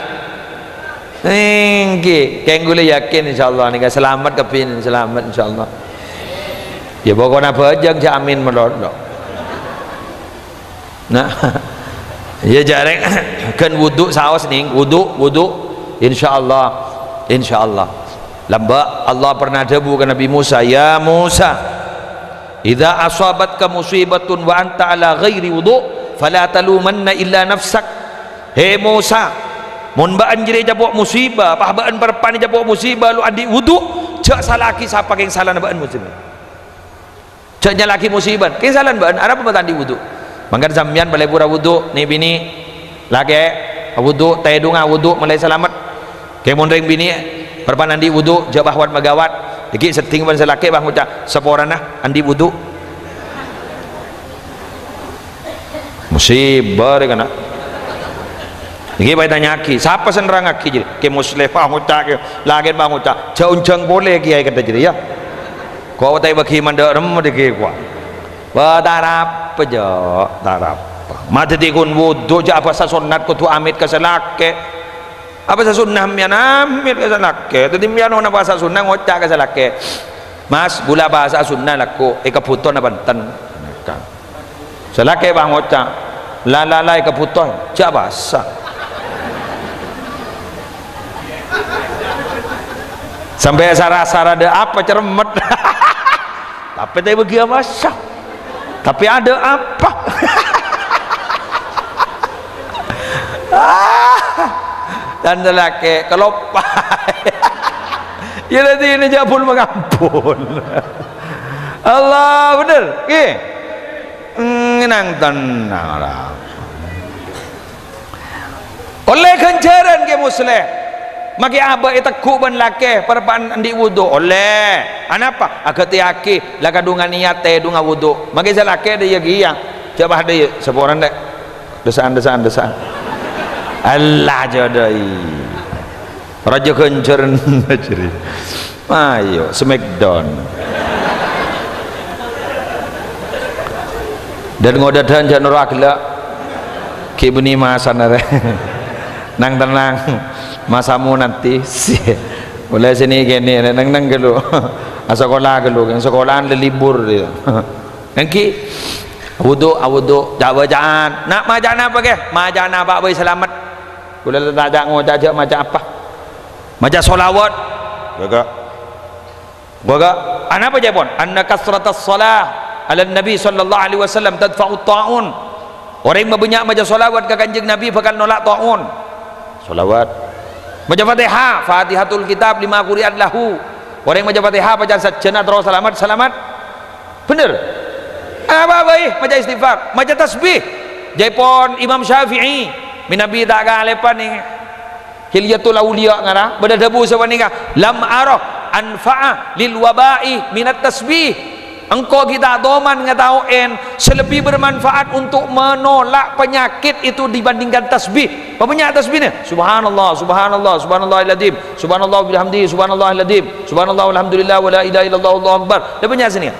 Èngghi, kèng ghulâ yakin insyaallah nèka salamet kabbhi, salamet insyaallah. Yâ, pokokna bhâjâng jhâ' amin malolo. Nah, yâ, jhâ' rèng ghân wudu saos, nèng, wudu, wudu. Insyaallah, insyaallah. Lambâ' Allah pernah adhâbu ka Nabbhi Musa, "Ya Musa, idza asabatka musibatun wa anta ala ghairi wudu, fala talumanna illa nafsak." "He Musa, mon bâ'ân jârèya ècapo' musibâ, pas bâ'ân parappa'na ècapo' musibâ, lo' andi' wudu, jhâ' sala'aghi sapa kèng salana bâ'ân musibâ. Jhâ' nyala'aghi musibâ, kèng salana bâ'ân, arapa bâ'ân ta' andi' wudu?" Mangkana sampèyan bâlâi pora wudu, nè'-binè', lakè', wudu, tèdungnga wudu, molaè salamet. Kèng mon rèng binè', parappa'na andi' wudu, jhâ' bahwat magawat. Èngghi seddhing bân sè lakè', bâh, ngoca', "Saporana andi' wudu." Musibâ rè kana'. Nèka bâ' ètanya'aghi, sapa sè nerrangngaghi jârèya? Kè Musleh, bâh, ngoca', kè, lakè', bâh, ngoca'. Jhâ' onjhâng polè kèyaè kantha jârèya. Ko' ta' èbâghi mandhâr remma dâgghi' kowa. Bâ' ta' arapa, jhâ', ta' arapa. Ma' dhâddhi ghun wudu, jhâ' abhâsa sonnat kodhu amèt ka sè lakè'. Abhâsa sunnah mèyan amèt ka sè lakè'. Dhâddhi mèyan ana abhâsa sunnah ngoca' ka sè lakè', "Mas, ghulâ abhâsa sunnah lagghu', èkabhuto napa enten?" Sè lakè' bâ' ngoca', "La, la, la, èkabhuto, jhâ' abhâsa." Sampè' sara-sara dâ' apa cermet. Tapè ta' èbâghi abhâsa. Tapè adâ' apa? Dan sè lakè' kaloppaè. Yâ, dhâddhi ini jhâ' pon mangampon. Allah, bhender, ghi? Ngenang tenang, ra. Ollè ghânjhârân, Kè Musleh. Makè abâ' ètegghu' bân lakè, parappa'na andi' wudu. Ollè. Anapa? Aghâtèyaghi, la kadhungan niyat tèdungnga wudu. Makè sè lakè dâ' iyâ kèya. Coba dâ' iyâ, saporana, Lè'. Dâsa'an, dâsa'an, dâsa'an. Allah jâdâ'i. Rajâ ghânjhârân jârèya. Ayo, smackdown. Dan ngodâdhân jhâ' noro' aghellâ'. Ghi' bânnè masana rè. Nang-tennang. Masamu nanti. Ollè sènè' kènè', neng-neng ghâllu. Asakola ghâllu, kan sakola'an lè-, libur, yâ. Èngghi. Wudu, awudu, ca'-bâcaan. Na', maca napa, Kè? Maca napa bhâi salamet. Kaulâ ta' ca'-ngoca' jhâ' maca apa. Maca shalawat. Ghâ'-ghâ'. Ghâ'-ghâ'. Anapa ca'èpon? "Anna kasratas shalah 'alan Nabi sallallahu alaihi wasallam tadfa'ut ta'un." Orèng mabânnya' maca shalawat ka Kanjeng Nabi bhâkal nolak ta'un. Shalawat. Maca Fatihah, Fatihatul Kitab lima quri'at lahu. Orèng maca Fatihah bâca'an sajjhâna terro salamet, salamet. Bhender. Apa bhâi? Maca istighfar, maca tasbih. Ca'èpon Imam Syafi'i, mènabi ta' kalèpon nèng Hilyatul Auliya ngara, bâdâ dhâbu sapanèka, "Lam ara anfa'a lil waba'i minat tasbih." Engko' ghi' ta' toman ngatao'è sè lebbi bermanfaat untuk menolak penyakit itu dibandingkan tasbih. Pabânnya' tasbihna. Subhanallah, subhanallah, subhanallahil adzim. Subhanallah bihamdi, subhanallahil adzim. Subhanallah walhamdulillah wala ilaha illallah wallahu akbar. Lè bânnya' sènè.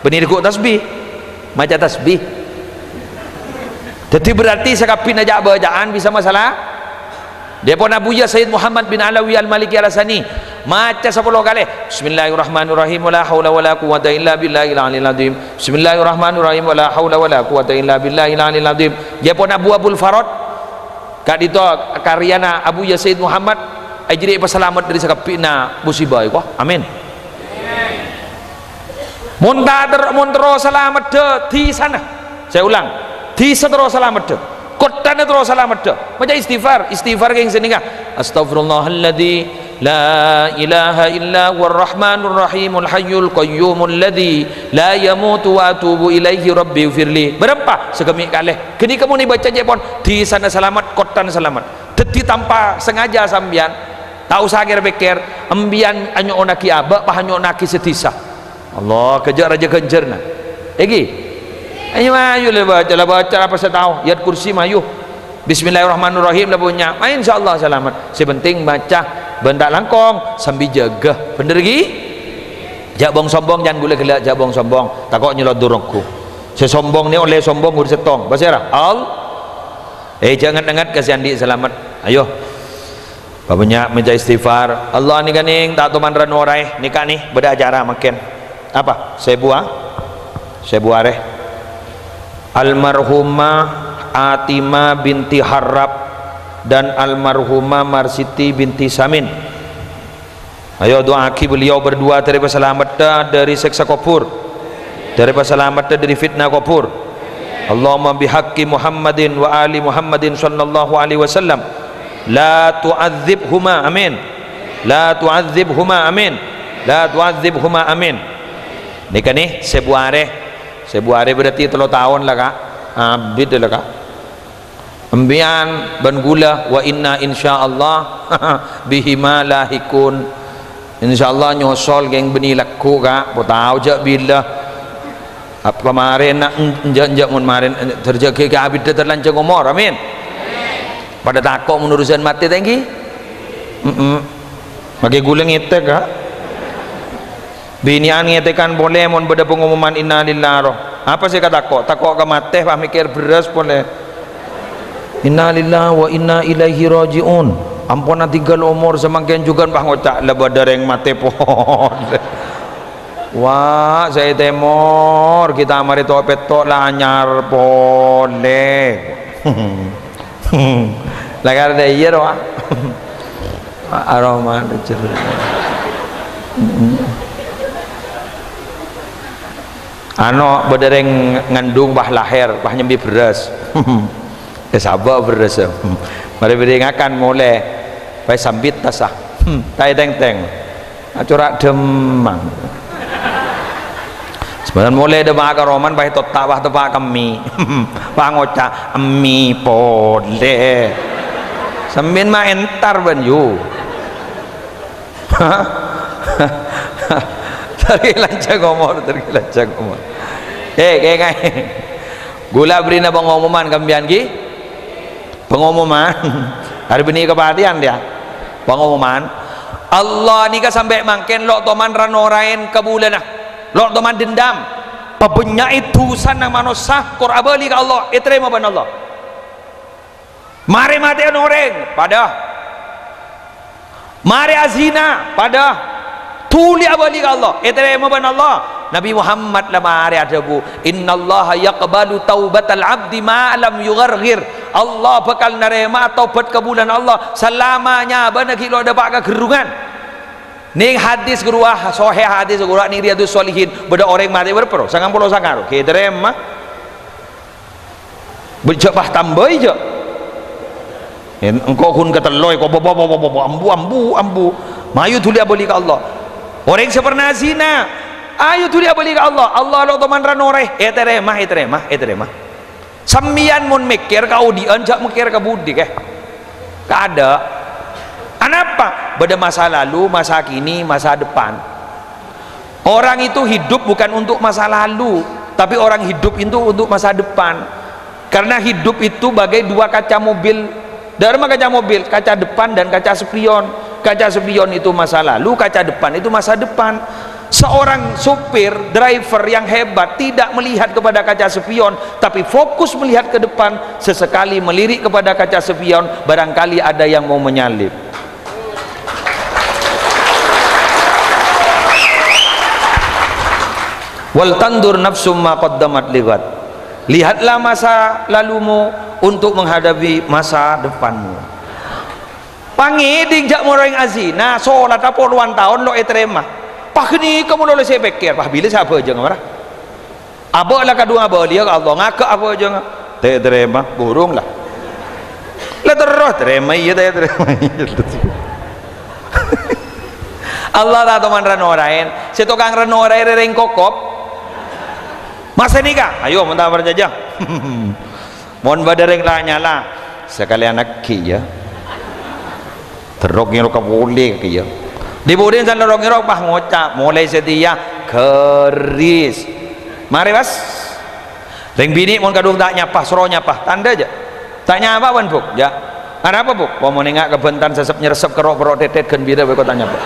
Bânnè rèko' tasbih. Maca tasbih. Dhâddhi berarti sakabbhina ca'-bâca'an bisa masalah. Dhâpon Abuya Sayyid Muhammad bin Alawi Al-Maliki Al-Hassani, maca sapolo kalè, "Bismillahirrahmanirrahim, wala haula wala quwwata illa billahil aliyil azim. Bismillahirrahmanirrahim, wala haula wala quwwata illa billahil aliyil azim." Dhâpon Abu Abul Farad, ka'dinto karyana Abuya Sayyid Muhammad, ajâriyâ èpasalamet dâri sakabbhina musibah, èko. Amin. Mon ta' ter-, mon terro salameddhâ, dhisana. Saya ulang, dhisa terro salameddhâ. Kottana terro salameddhâ. Maca istighfar, istighfar kèng sènèka. "Astaghfirullahalladzi la ilaha illa huwar rahmanur rahimul hayyul qayyumul ladzi la yamutu wa atubu ilaihi rabbighfirli." Bârâmpa? Saghâmè' kalè. Ghânèka mon èbâca ca'èpon, dhisana salamet, kottana salamet. Dhâddhi tanpa sengaja sampèyan, ta' osa kèr-pèkkèr, empèyan anyo'onnaghi abâ', pas anyo'onnaghi sè dhisa. Allah, ghâjâ' rajâ ghânjhârna. Èngghi? Ayo, ayo, la baca, la baca apa sè tao. Ayat Kursi, mayu. Bismillahirrahmanirrahim, la punya. Ah, insyaallah salamet. Sè penting maca, bân ta' langkong, sambi jâgâ. Bhender, ghi? Jhâ' bong-sombong, jhân ghulâ ghellâ', jhâ' bong-sombong. Tako' nyelodor ongghu. Sè sombong nè ollè sombong, ghun sèttong. Bâsèra? Al-, eh, jhâ' nget-nget ka sè andi' salamet. Ayo. Pabânnya' maca istighfar. Allah nèka nèng ta' toman ra-noraè. Nèka nè bâdâ acara mangkèn. Apa? Sèbu a-, sèbu arè. Almarhumah Atima binti Harrab dan almarhumah Marsiti binti Samin. Ayo, do'aaghi beliau berdua dâri pasalameddhâ dâri sèksa kobhur, dâri pasalameddhâ dâri fitnah kobhur. Allahumma bihaqqi Muhammadin wa ali Muhammadin sallallahu alaihi wasallam. La tu'adzibhuma, amin. La tu'adzibhuma, amin. La tu'adzibhuma, amin. Nèka nè, sèbu arè. Sèbu arè berarti tello taon la, Ka'. Abit la, Ka'. Empèyan bân ghulâ, wa inna insyaallah bihima lahiqun. Insyaallah nyosol kèng bânnè lagghu', Ka'. Po tao jhâ' bilâ. Apa marèna en-, enjâ', enjâ' mon marèn, en-, terjâgâ ka abiddhâ terlanjhâng omor. Amin. Padâ tako' mon urusan matè ta' èngghi? Mm-mm. Maghi ghulâ ngètèk, Ka'. Binè'an ngètèkan polè mon bâdâ pangomoman innalillahi roh. Apa sè èkatako'? Tako' ka matè, pas mèkkèr bherrâs polè. Innalillahi wa inna ilaihi raji'un. Ampon atinggal omor samangkèn jhughân pas ngoca', "La bâdâ rèng matè polè." Wa', sè è tèmor, kita marè to'-pètto' la anyar polè. La karè iyâ rowa. Aroman jero. Ano, bâdâ rèng ngandung pas lahèr, pas nyambi bherrâs. Eh, sabâ' bherrâs. Marè bâdâ ngakan molè. Pas sambit tassa. Ta' ètèngtèng. Acora' dhemmang. Sampèyan molè dâpa' ka roman, pas totta', pas teppa' kemmi. Pas ngoca', "Emmi polè." Sampèyan ma' entar bân yu. Terghi lanjhâng omor, terghi lanjhâng omor. Eh, kaè, kaè. Ghulâ bherri'na pangomoman ka sampèyan, ghi? Pangomoman. Arè bânnè kapatèyan, yâ. Pangomoman. Allah nèka sampè' mangkèn lo' toman ra-noraèn kabulâna. Lo' toman dendam. Pabânnya'è dhusana manossa, kor abâli ka Allah, ètarèma bân Allah. Marè matè'an orèng, padâ. Marè azina, padâ. Dhuli abâli ka Allah, ètarèma bân Allah. Nabi Muhammad la marè adhâbu, "Innallaha yaqbalu taubatal abdi ma lam yugharghir." Allah bhâkal narèma tobat kabulâna Allah salama nyabâna ghi' lo' dâpa' ka gherrungan. Nèng hadis ghâruwa, sohè hadis ghâruwa nèng Riyadus Shalihin, bâdâ orèng matè bârâmpa ro? Sangang polo sanga ro. Ghi' ètarèma. Bâ-, jhâ' pas tambâi, jhâ'. En-, engko' ghun katello, ko-, bo-, bo-, ambu, ambu, ambu. Mayu dhuli abâli ka Allah. Orèng sè pernah zina, ayo dhuli abâli ka Allah. Allah lo' toman ra-noraè. Ètarèma, ètarèma, ètarèma. Sampèyan mon mèkkèr ka odi'ân, jhâ' mèkkèr ka budi, kè. Kadâ'. Anapa? Bâdâ masa lalu, masa kini, masa depan. Orang itu hidup bukan untuk masa lalu, tapi orang hidup itu untuk masa depan. Karena hidup itu bagai dua kaca mobil. Dâ'remma kaca mobil, kaca depan dan kaca spion. Kaca spion itu masa lalu, kaca depan itu masa depan. Seorang sopir, driver yang hebat tidak melihat kepada kaca spion, tapi fokus melihat ke depan, sesekali melirik kepada kaca spion, barangkali ada yang mau menyalip. "Wal tandur nafsum ma qaddamat lighad." Lihatlah masa lalumu untuk menghadapi masa depanmu. Pangèdhing jhâ' mon orèng azina, solat polowan taon lo' ètarèma. Pas ghânèka mon lo' sè èpèkkèr, pas bilâ sè abhâjâng mara. Abâ' la kadhung abâliyâ ka Allah, ngaghâ' abhâjâng. Ta' ètarèma, burung la. La terro, tarèma iyâ, ta' ètarèma iyâ. Allah ta' toman ra-noraèn, sè tokang ra-noraè rèng kokop. Masa nèka, ayo, mon ta' parcajâ. Mon bâdâ rèng la nyala, sakalèyan aghi, yâ. Terro ngèro ka polè kèya. Di budina san terro ngèro pas ngoca', molaè satèya gherris. Marè, Bas. Rèng binè' mon kadhung ta' nyapa, soro nyapa. Tandhâ jâ'. Ta' nyapa bân, Bu'. Jâ'. Arapa, Bu'? Pamon enga' kabântan sèsep nyersep kerro' perro' tètèt ghân bira bhâi ko' ta' nyapa.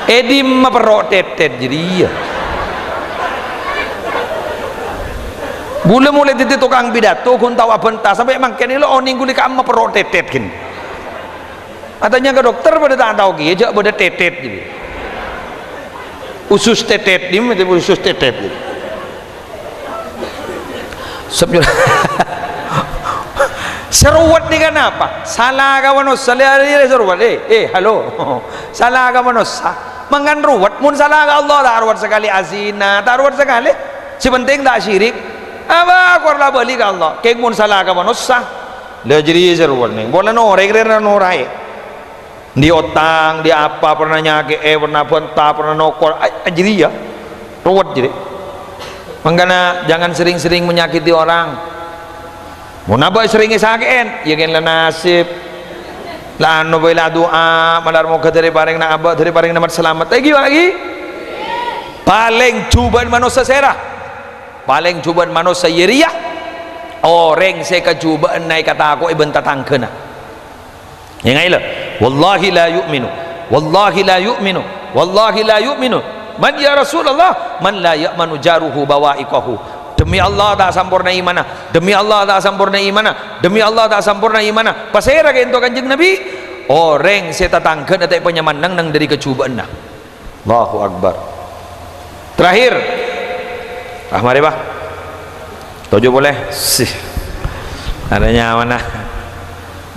È dimma perro' tètèt jârèya? Ghulâ molaè dhâddhi tokang pidato, ghun tao abânta. Sampè' mangkèn lo onèng ghulâ ka'imma perro' tètèt ghân. Atanya ka dokter padâ ta' tao kèya, jâ' bâdâ tètèt gitu. Usus tètèt, dimma usus tètèt gitu. Sep-, sè ruwet nèka napa? Sala ka manossa, lè-, lè-, sè ruwet, eh, eh, halo. Sala ka manossa. Mangkana ruwet, mon sala ka Allah, ta' ruwet sakalè azina, ta' ruwet sakalè. Sè penting ta' syirik. Apa, kor la bâli ka Allah. Kèng mon sala ka manossa. Lha jârèya sè ruwet nèng. Polana orèng rè noraè. Di otang, di apa, pernah nyakè'è, pernah bânta, pernah nokol. Ay, ay, jârèya. Ruwet jârèya. Mangkana jangan sering-sering menyakiti orang. Mon abâ' sering èsakè'è, ya kèng la nasib. La anu bhâi la du'a, malar moghâ dhâri parèngna abâ', dhâri parèngna mat-salamet. Èngghi, Pak, èngghi? Palèng jhubâ'ân manossa sèra. Palèng jhubâ'ân manossa iyâ rèya orèng sè kajhubâ'ânna èkatako'è bân tatangghâna. Ènga'è, la. "Wallahi la yu'minu. Wallahi la yu'minu. Wallahi la yu'minu." "Man ya Rasulullah?" "Man la ya'manu jaruhu bawa'iqahu." Demi Allah, ta' samporna imanna. Demi Allah, ta' samporna imanna. Demi Allah, ta' samporna imanna. Pasèra ka'ènto Kanjeng Nabi? Orèng sè tatangghâna ta' èpanyaman neng-neng dhâri kajhubâ'ânna. Allahu Akbar. Terakhir. Ah, marè, Pak. Toju' polè. Sih. Ada nyawana.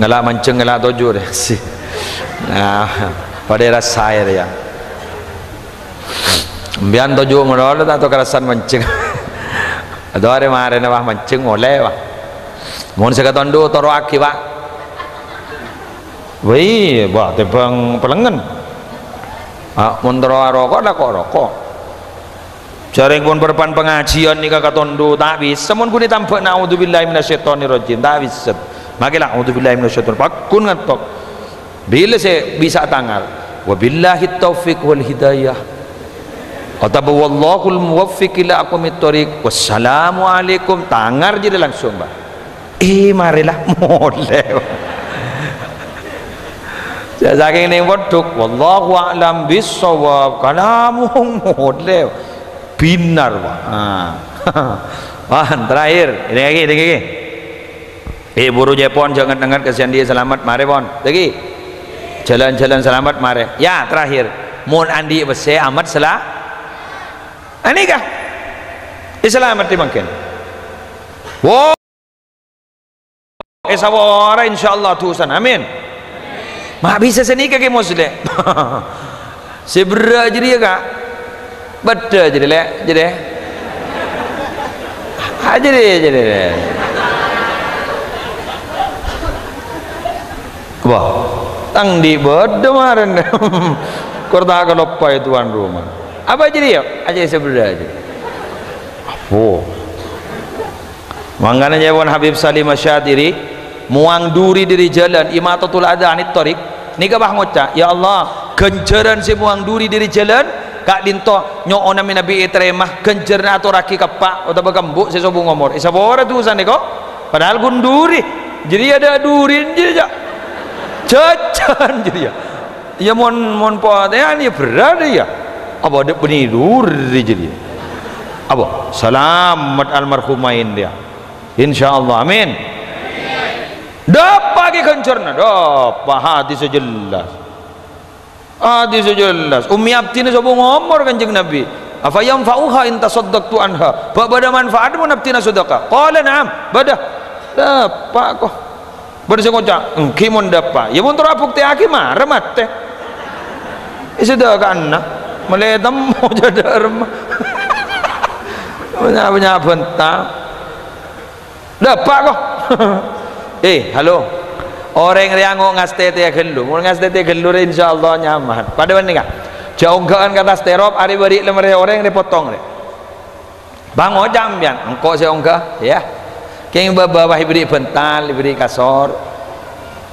Ngala' manjheng, ngala' toju' deh. Sih. Nah, padâ rassa ya, ya. Mbiyan toju' malolo ta' to karasan manjheng. Atau arè marèna, Pak, manjheng molè, Pak. Mon sè katondu toro'aghi, Pak. Wèh, wah, tèmbhâng pelengngen. Ah, mon terro aroko', la ko' roko'. Jhâreng pon perpan pangajiyân nèka katondu, ta' bisa. Mon ghun ètambhâ, "Na'udzubillahi minasyaitonirrajim," ta' bisa. Makè la, "A'udzubillahi minasyaitonir-," pagghun ngantok. Bilâ sè bisa tangal, "Wabillahi taufiq wal hidayah." Otabâ, "Wallahul muwaffiq ila aqwamit thoriq. Wassalamualaikum." Tangal jârèya langsung, Pak. Eh, marè la, molè. Sakèng neng pondhuk, "Wallahu a'lam bissawab." Kalamong molè. Bhinar, Pak. Ah. Wah, terakhir. Ini lagi, ini lagi. Eh, buru jâ' pon, jâ' nget-nengnget, kasihan dia selamat. Marè, pon. Lagi. Jalan-jalan selamat, marè. Ya, terakhir. Mon andi' pèssè, amat sela-, anèka. Eh, selamat di mangkèn. Wo. Èsapora, insyaallah, dhusana. Amin. Ma' bisa sanèka, Kè Musleh. Sè berrâ' jârèya, Ka'. Bâdâ jârèya, Lè', jârèya. Ah, jârèya, jârèya. Wah, tang andi' bâdâ marèn. Kor ta' kaloppaè tuan rumah. Apa jârèya? Ajâ sè berrâ' jârèya. Apa? Mangkana jâ' pon Habib Salim Asy-Syatiri, mowang duri dhâri jhâlân, imatatul adza anit thoriq, nèka pas ngoca', "Ya Allah, ghânjhârân sè mowang duri dhâri jhâlân, ka'dinto nyo'ona mènabi ètarèma, ghânjhârânna atorraghi ka eppa' otabâ ka embu' sè sobung omor." Èsapora dhusana, kok. Padahal ghun duri. Jârèya dâ' duri, jârèya jâ-, jhâjhân, jârèya. Iyâ, mon, mon potèyan, iyâ, berrâ', iyâ. Apa dâ' bânnè duri jârèya? Apa? Salamet almarhumain, iyâ. Insyaallah. Amin. Dâpa' ghi ghânjhârânna, dâpa' hadis sè jelas. Hadis sè jelas. Ummi abdhina sobung omor Kanjeng Nabi. "Afa yanfa'uha in tasaddaqtu anha?" Bâ-, bâdâ manfaat mon abdhina sedekah? Qala, "Na'am." Bâdâ. Dâpa', kok. Bâdâ sè ngoca', "Èngghi mon dâpa'." Iyâ, mon terro abuktèyaghi, mara matè. Iyâ, sedekahna. Malè temmo jâ' dâ' remma. Bânnya'-bânnya' bânta. Dâpa', kok. Eh, halo. Orèng rèya ngo-, ngastètèya ghâllu. Mon ngastètèya ghâllu rè, insyaallah nyaman. Padâ bân nèka. Jâ' ongghâ'ân ka attas terop, arè bâri' lèmarè orèng rè potong rè. Bâng oca' sampèyan, engko' sè ongghâ, ya. Kèng bâbâ wah èbèrri' bântal, èbèrri' kasor.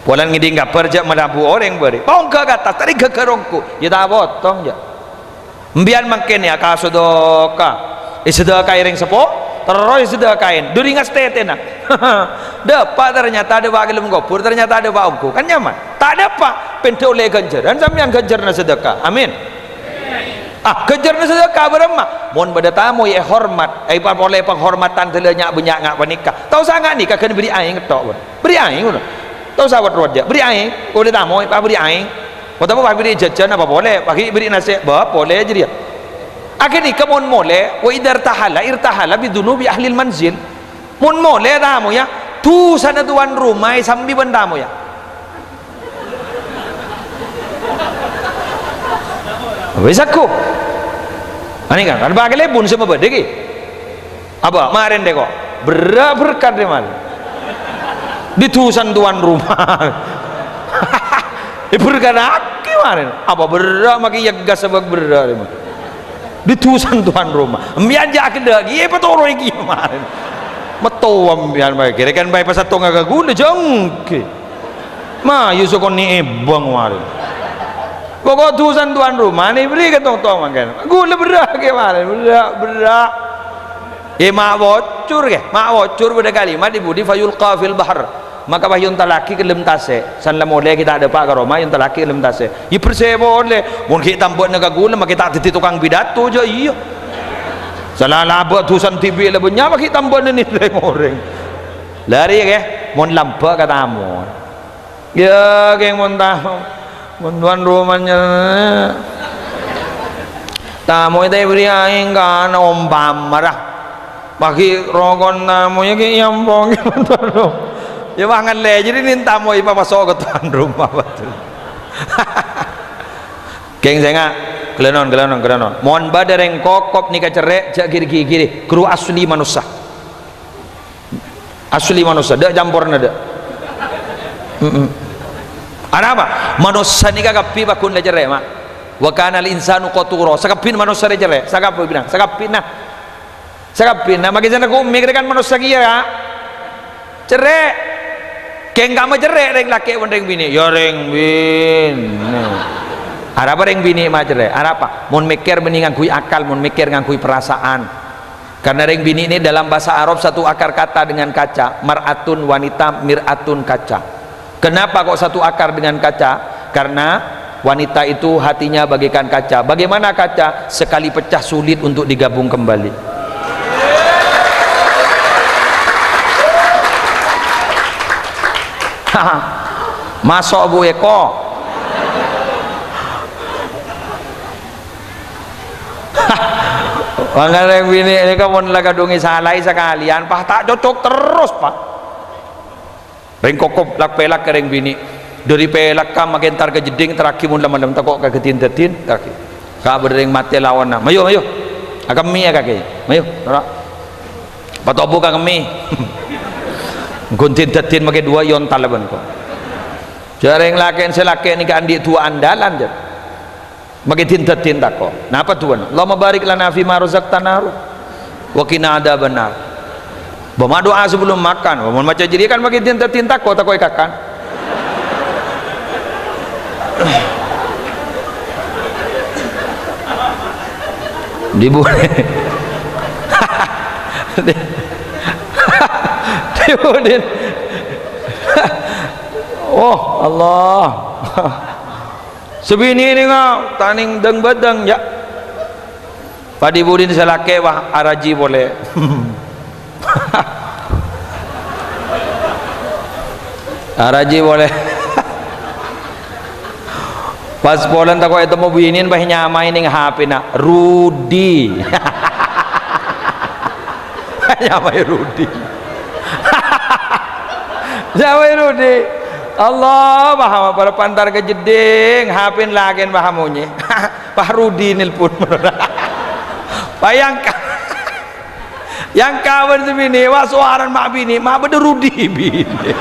Polana ngèdhing kabhâr jhâ' malabu orèng bâri'. Pongghâ ka attas, ta' rèng ghâghâr ongghu. Yâ ta' potong, jhâ'. Embiyan mangkèn yâ, ka sadhâka. Èsadhâkaè rèng seppo, terros èsadhâkaè. Dhu ringas tètèna. Dâpa' ternyata dâpa' ka dâlem kobhur, ternyata dâpa' ongghu. Kan nyaman? Ta' dâpa', pènḍâ ollè ghânjhârân sampèyan ghânjhârânna sadhâka. Amin. Ah, ghânjhârânna sadhâka bârâmma? Mon bâḍâ tamoy èhormat, èpapolè panghormatan sè la nya'-bânnya' nga' panèka. Ta' osa nga' nèka, ghân bherri' aèng tok, pon. Bherri' aèng, ngono. Ta' osa wot-rowot, jhâ'. Bherri' aèng, polè tamoy, pa bherri' aèng. Otabâ pa bherri' jhâjhân apa polè, pa ghi' bherri' nasè', bâ, polè jârèya. Akhirnya mon molè, wa idza irtahala, irtahala bi dzunubi ahlil manzil. Mon molè tamoyya, dhusana towan roma èsambi bân tamoyya. Wis aku. Anèka, kan pakalèbun sè mabâḍâ ghi. Apa, marèn ḍâ' ko'. Berrâ' berkat ḍâ' marèn. Ḍi dhusana towan roma. Èberkadhâghi marèn. Apa berrâ' makè yeggas sabâk berrâ' ḍâ' marèn. Ḍi dhusana towan roma. Embiyan jhâ' aghellâ' ghi, èpatoro'è ghi marèn. Metto embiyan bhâi. Kèra kan bhâi pasattonga ka ghulâ, jhângghi. Mayu sakonè' èbâng marèn. Pokok dhusana towan roma nè bherri' ka tong-tong mangkèn. Ghulâ berrâ' ghi marèn, berrâ', berrâ'. È, ma' bocor, ghi. Ma' bocor bâḍâ kalimat è budi, "Fayulqa fil bahr." Maka pas èontallaghi ka ḍâlem tasè'. San la molè ghi' ta' ḍâpa' ka roma, èontallaghi ka ḍâlem tasè'. Yâ bersè polè. Mon ghi' tambâ'na ka ghulâ, makè ta' dhâddhi tokang pidato, jhâ' iyâ. Sala la abâ' dhusana dhibi' la bânnya', apa ghi' tambâ'na nèng rèng-orèng. La arèya, ghi, mon lambâ' ka tamoy. Yâ, kèng mon tamoy. Mon towan roma nyè-, tamoy ta' èbherri' aèng kana ompama ra. Bagi rokon tamoy yâ kèng èampong. Yâ, wah ngallè, jârèya nèng tamoy èpapaso' ka towan roma, betul. Kèng sènga', ghâlânon, ghâlânon, ghâlânon. Mon bâḍâ rèng kokop nèka cerrè', jhâ' giri-giri, ghuru asli manossa. Asli manossa, ḍâ' camporna ḍâ'. Mm-mm. Arapa? Manossa nèka kabbhi pagghun la cerrè', ma'. Wa kanal insanu qatura. Sakabbhina manossa rè cerrè'. Sakabbhi bilang, sakabbhina. Sakabbhina. Makè jhâ' ghu' mè' kèra kan manossa kèya, Ka'. Cerrè'. Kèng kamma cerrè' rèng lakè' bân rèng binè'. Yâ rèng binè'. Arapa rèng binè' ma' cerrè'? Arapa? Mon mèkkèr bânnè ngangghuy akal, mon mèkkèr ngangghuy perasaan. Karena rèng binè' nè dalam bahasa Arab satu akar kata dengan kaca, mar'atun wanita, mir'atun kaca. Kenapa kok satu akar dengan kaca? Karena wanita itu hatinya bagaikan kaca. Bagaimana kaca? Sekali pecah sulit untuk digabung kembali. Maso' Bu Eko. Mangkana rèng binè' nèka mon la kadhung èsalaè sakalèyan, pas ta' cocok terros, Pak. Rèng kokop lak-pèlak ka rèng binè'. Ḍâri pèlakka makè èntar ka jeḍḍing, terraghi mon la malem tako' ka ghâdhin-dhâddhin, terraghi. Ka bâḍâ rèng matè laonna. Mayu, mayu. Akemmè ya kakè. Mayu, noro'. Patobu ka kemmè. Ghâdhin-dhâddhin makè ḍuwâ' èontal bân ko'. Jhâ' rèng lakè' sè lakè' nèka anḍi' ḍuwâ' andalan, jhâ'. Makè din-dhâddhin tako'. Napa du'ana? "Allahumma barik lana fima razaqtana wa qina adzabannar." Bâ' ma' du'a sebelum makan. Bâ' mon maca jârèya kan makè din-dhâddhin tako', tako' èkakan. Dibu-, dibudin. Oh, Allah. Sabinè nènga tanèng dâng-bâdâng, jâ'. Padibudin sè lakè', wah, araji polè. Araji polè. Pas polana tako' ètemmo binèna, pas nyamaè nèng H P-na, "Rudi." Nyamaè Rudi. Nyamaè Rudi. Allah, paham, para pantar ka jeḍḍing, H P-na lakèna paham monyè. Pak Rudi nelpon. Bayangkan. Yang kawen sabinè, wa, sowarana ma' binè, ma' bâḍâ Rudi binè.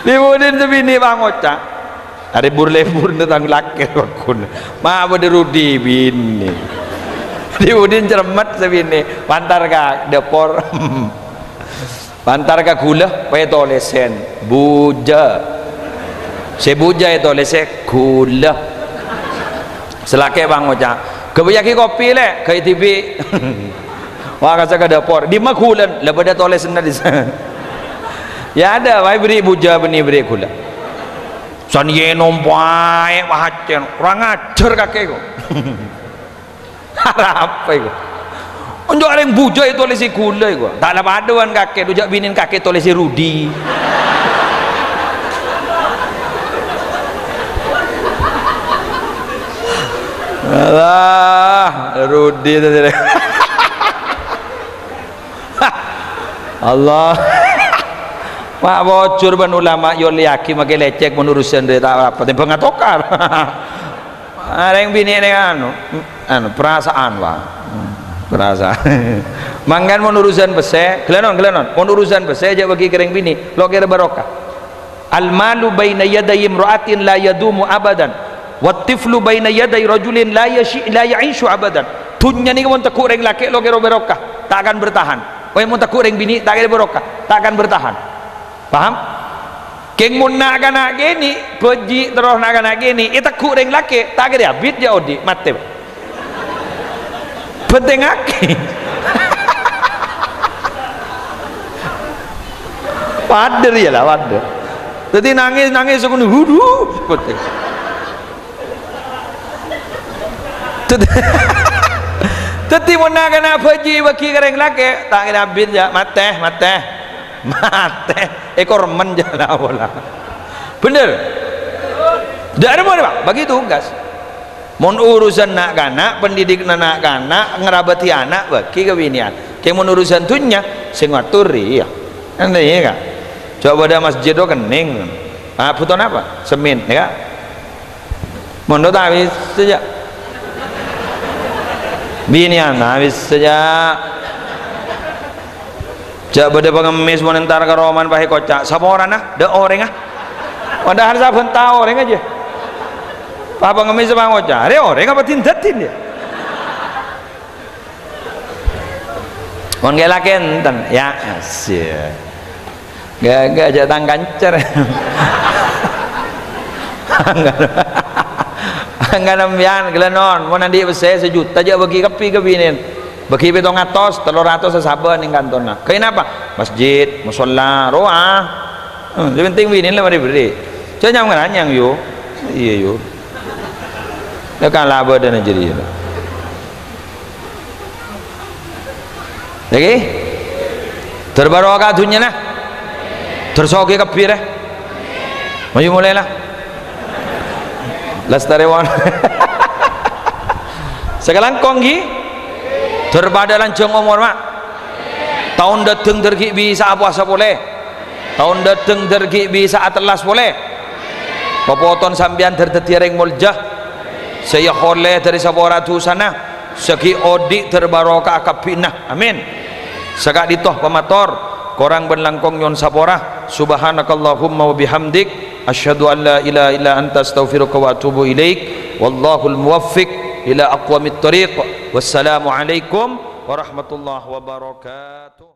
Dibudin sabinè, wa, ngoca'. Arè bur-lebbur nè tang lakè' wakon. Ma' bâḍâ Rudi binè. Dibudin cermet sabinè, pantar ka dâpor. Pantar ka ghulâ, pètolèsèn. Bujâ. Sè bujâ ètolèsè ghulâ. Sè lakè' bân ngoca', "Ghâbâyyâghi kopi, Lè', ghâ' dhibi'." Wah, kassa' ka dâpor. "Dimma ghulâna?" "La bâdâ tolèsanna dissa'." Ya ada, wae bâri' bujâ bânnè bâri' ghulâ. San yè nompaè pahacèn. Kurang ajar kakè kok. Arapa iku? Onjo' arèng bujâ ètolèsè ghulâ iku. Ta' la padâ bân kakè, dhu jâ' binèna kakè tolèsè Rudi. Alah, Rudi tadi. Allah. Ma' bocor bân ulama yolèyaghi makè lècèk mon urusan rè ta' apa, tèmbhâng atokar. Arèng binè' nèng anu, anu, perasaan, Pak. Hmm, perasaan. Mangkana mon urusan pèssè, ghellânon, ghellânon. Mon urusan pèssè, jâ' bâgi ka rèng binè', lo' kèra barokah. "Al-malu baina yaday imra'atin la yadumu abadan, wat tiflu baina yaday rajulin la yashi-, la ya'ishu abadan." Dhunnya nèko mon tegghu' rèng lakè', lo' kèra barokah, ta' akan bertahan. Oy, mon tegghu' rèng binè', ta' kèra barokah, ta' akan bertahan. Paham? Kèng mon na'-kana' kènè', bâji' terros na'-kana' kènè', ètegghu' rèng lakè', ta' kèra abit jâ' odi', matè. Bhântèngngaghi. Padâ rèya la, padâ. Dhâddhi nangès, nangès sè kono, hudu, bhântèng. Dhâddhi, dhâddhi mon na'-kana' bâji' bâgi ka rèng lakè', ta' kèra abit jâ', matè, matè. Matè, èkormen jâ' la pola. Bhender? Dâ' remma, Pak, bâgi tugas. Mon urusan na'-kana', pendidikna na'-kana', ngrabâdhi ana', bâgi ka binèyan. Kèng mon urusan dhunnya, sè ngator rèya. Kan rèya, Ka'? Coba dâ' masjid ro kennèng. Ah, bhuto napa? Semen, ya, Ka'? Mon dâ' ta' bisa jâ'. Binèyan ta' bisa jâ'. Jâ' bâdâ pangemmès mon entar ka romana pas èkoca', "Saporana, dâ' orèngnga." Padahal sabbhân taon orèng jâ. Pas pangemmès pas ngoca', "Arè orèng apa din-dâdin, yâ?" Mon kè lakè enten, ya, asyik. Enggak, enggak, jâ' tang kanca. Angkan, angkan sampèyan, ghellânon, mon andi' pèssè sajuta, jâ' bâgi kabbhi ka binèna. Bâgi pèttong atos, tello ratos sasabbhân neng kantorra. Kènapa? Masjid, mosolla, rowa. Hmm, sè penting binèna la marè berri'. Jâ' nyam-ngaranyam, yo. Iyâ, yo. La kala bâdâna jârèya. Lagi? Ter barokah dhunnyana. Ter soghi kabbhi, rè. Mayu mulai, la. Lastarè, mon. Sakalangkong, ghi? Ter padâ lanjhâng omor, ma'. Taon dâteng ter ghi' bisa'a apowasa polè. Taon dâteng ter ghi' bisa'a atellas polè. Papoton sampèyan ter dhâddhiyâ rèng molja. Sè èollè dhâri sapora dhusana. Sè ghi' odi' ter barokah kabbhina. Amin. Saka'dinto pamator, korang bân langkong nyo'on sapora. Subhanakallahumma wa bihamdik, asyhadu an la ilaha illa anta, astaghfiruka wa atubu ilaik. Wallahul muwaffiq ila aqwamit thariq. Wassalamualaikum warahmatullahi wabarakatuh.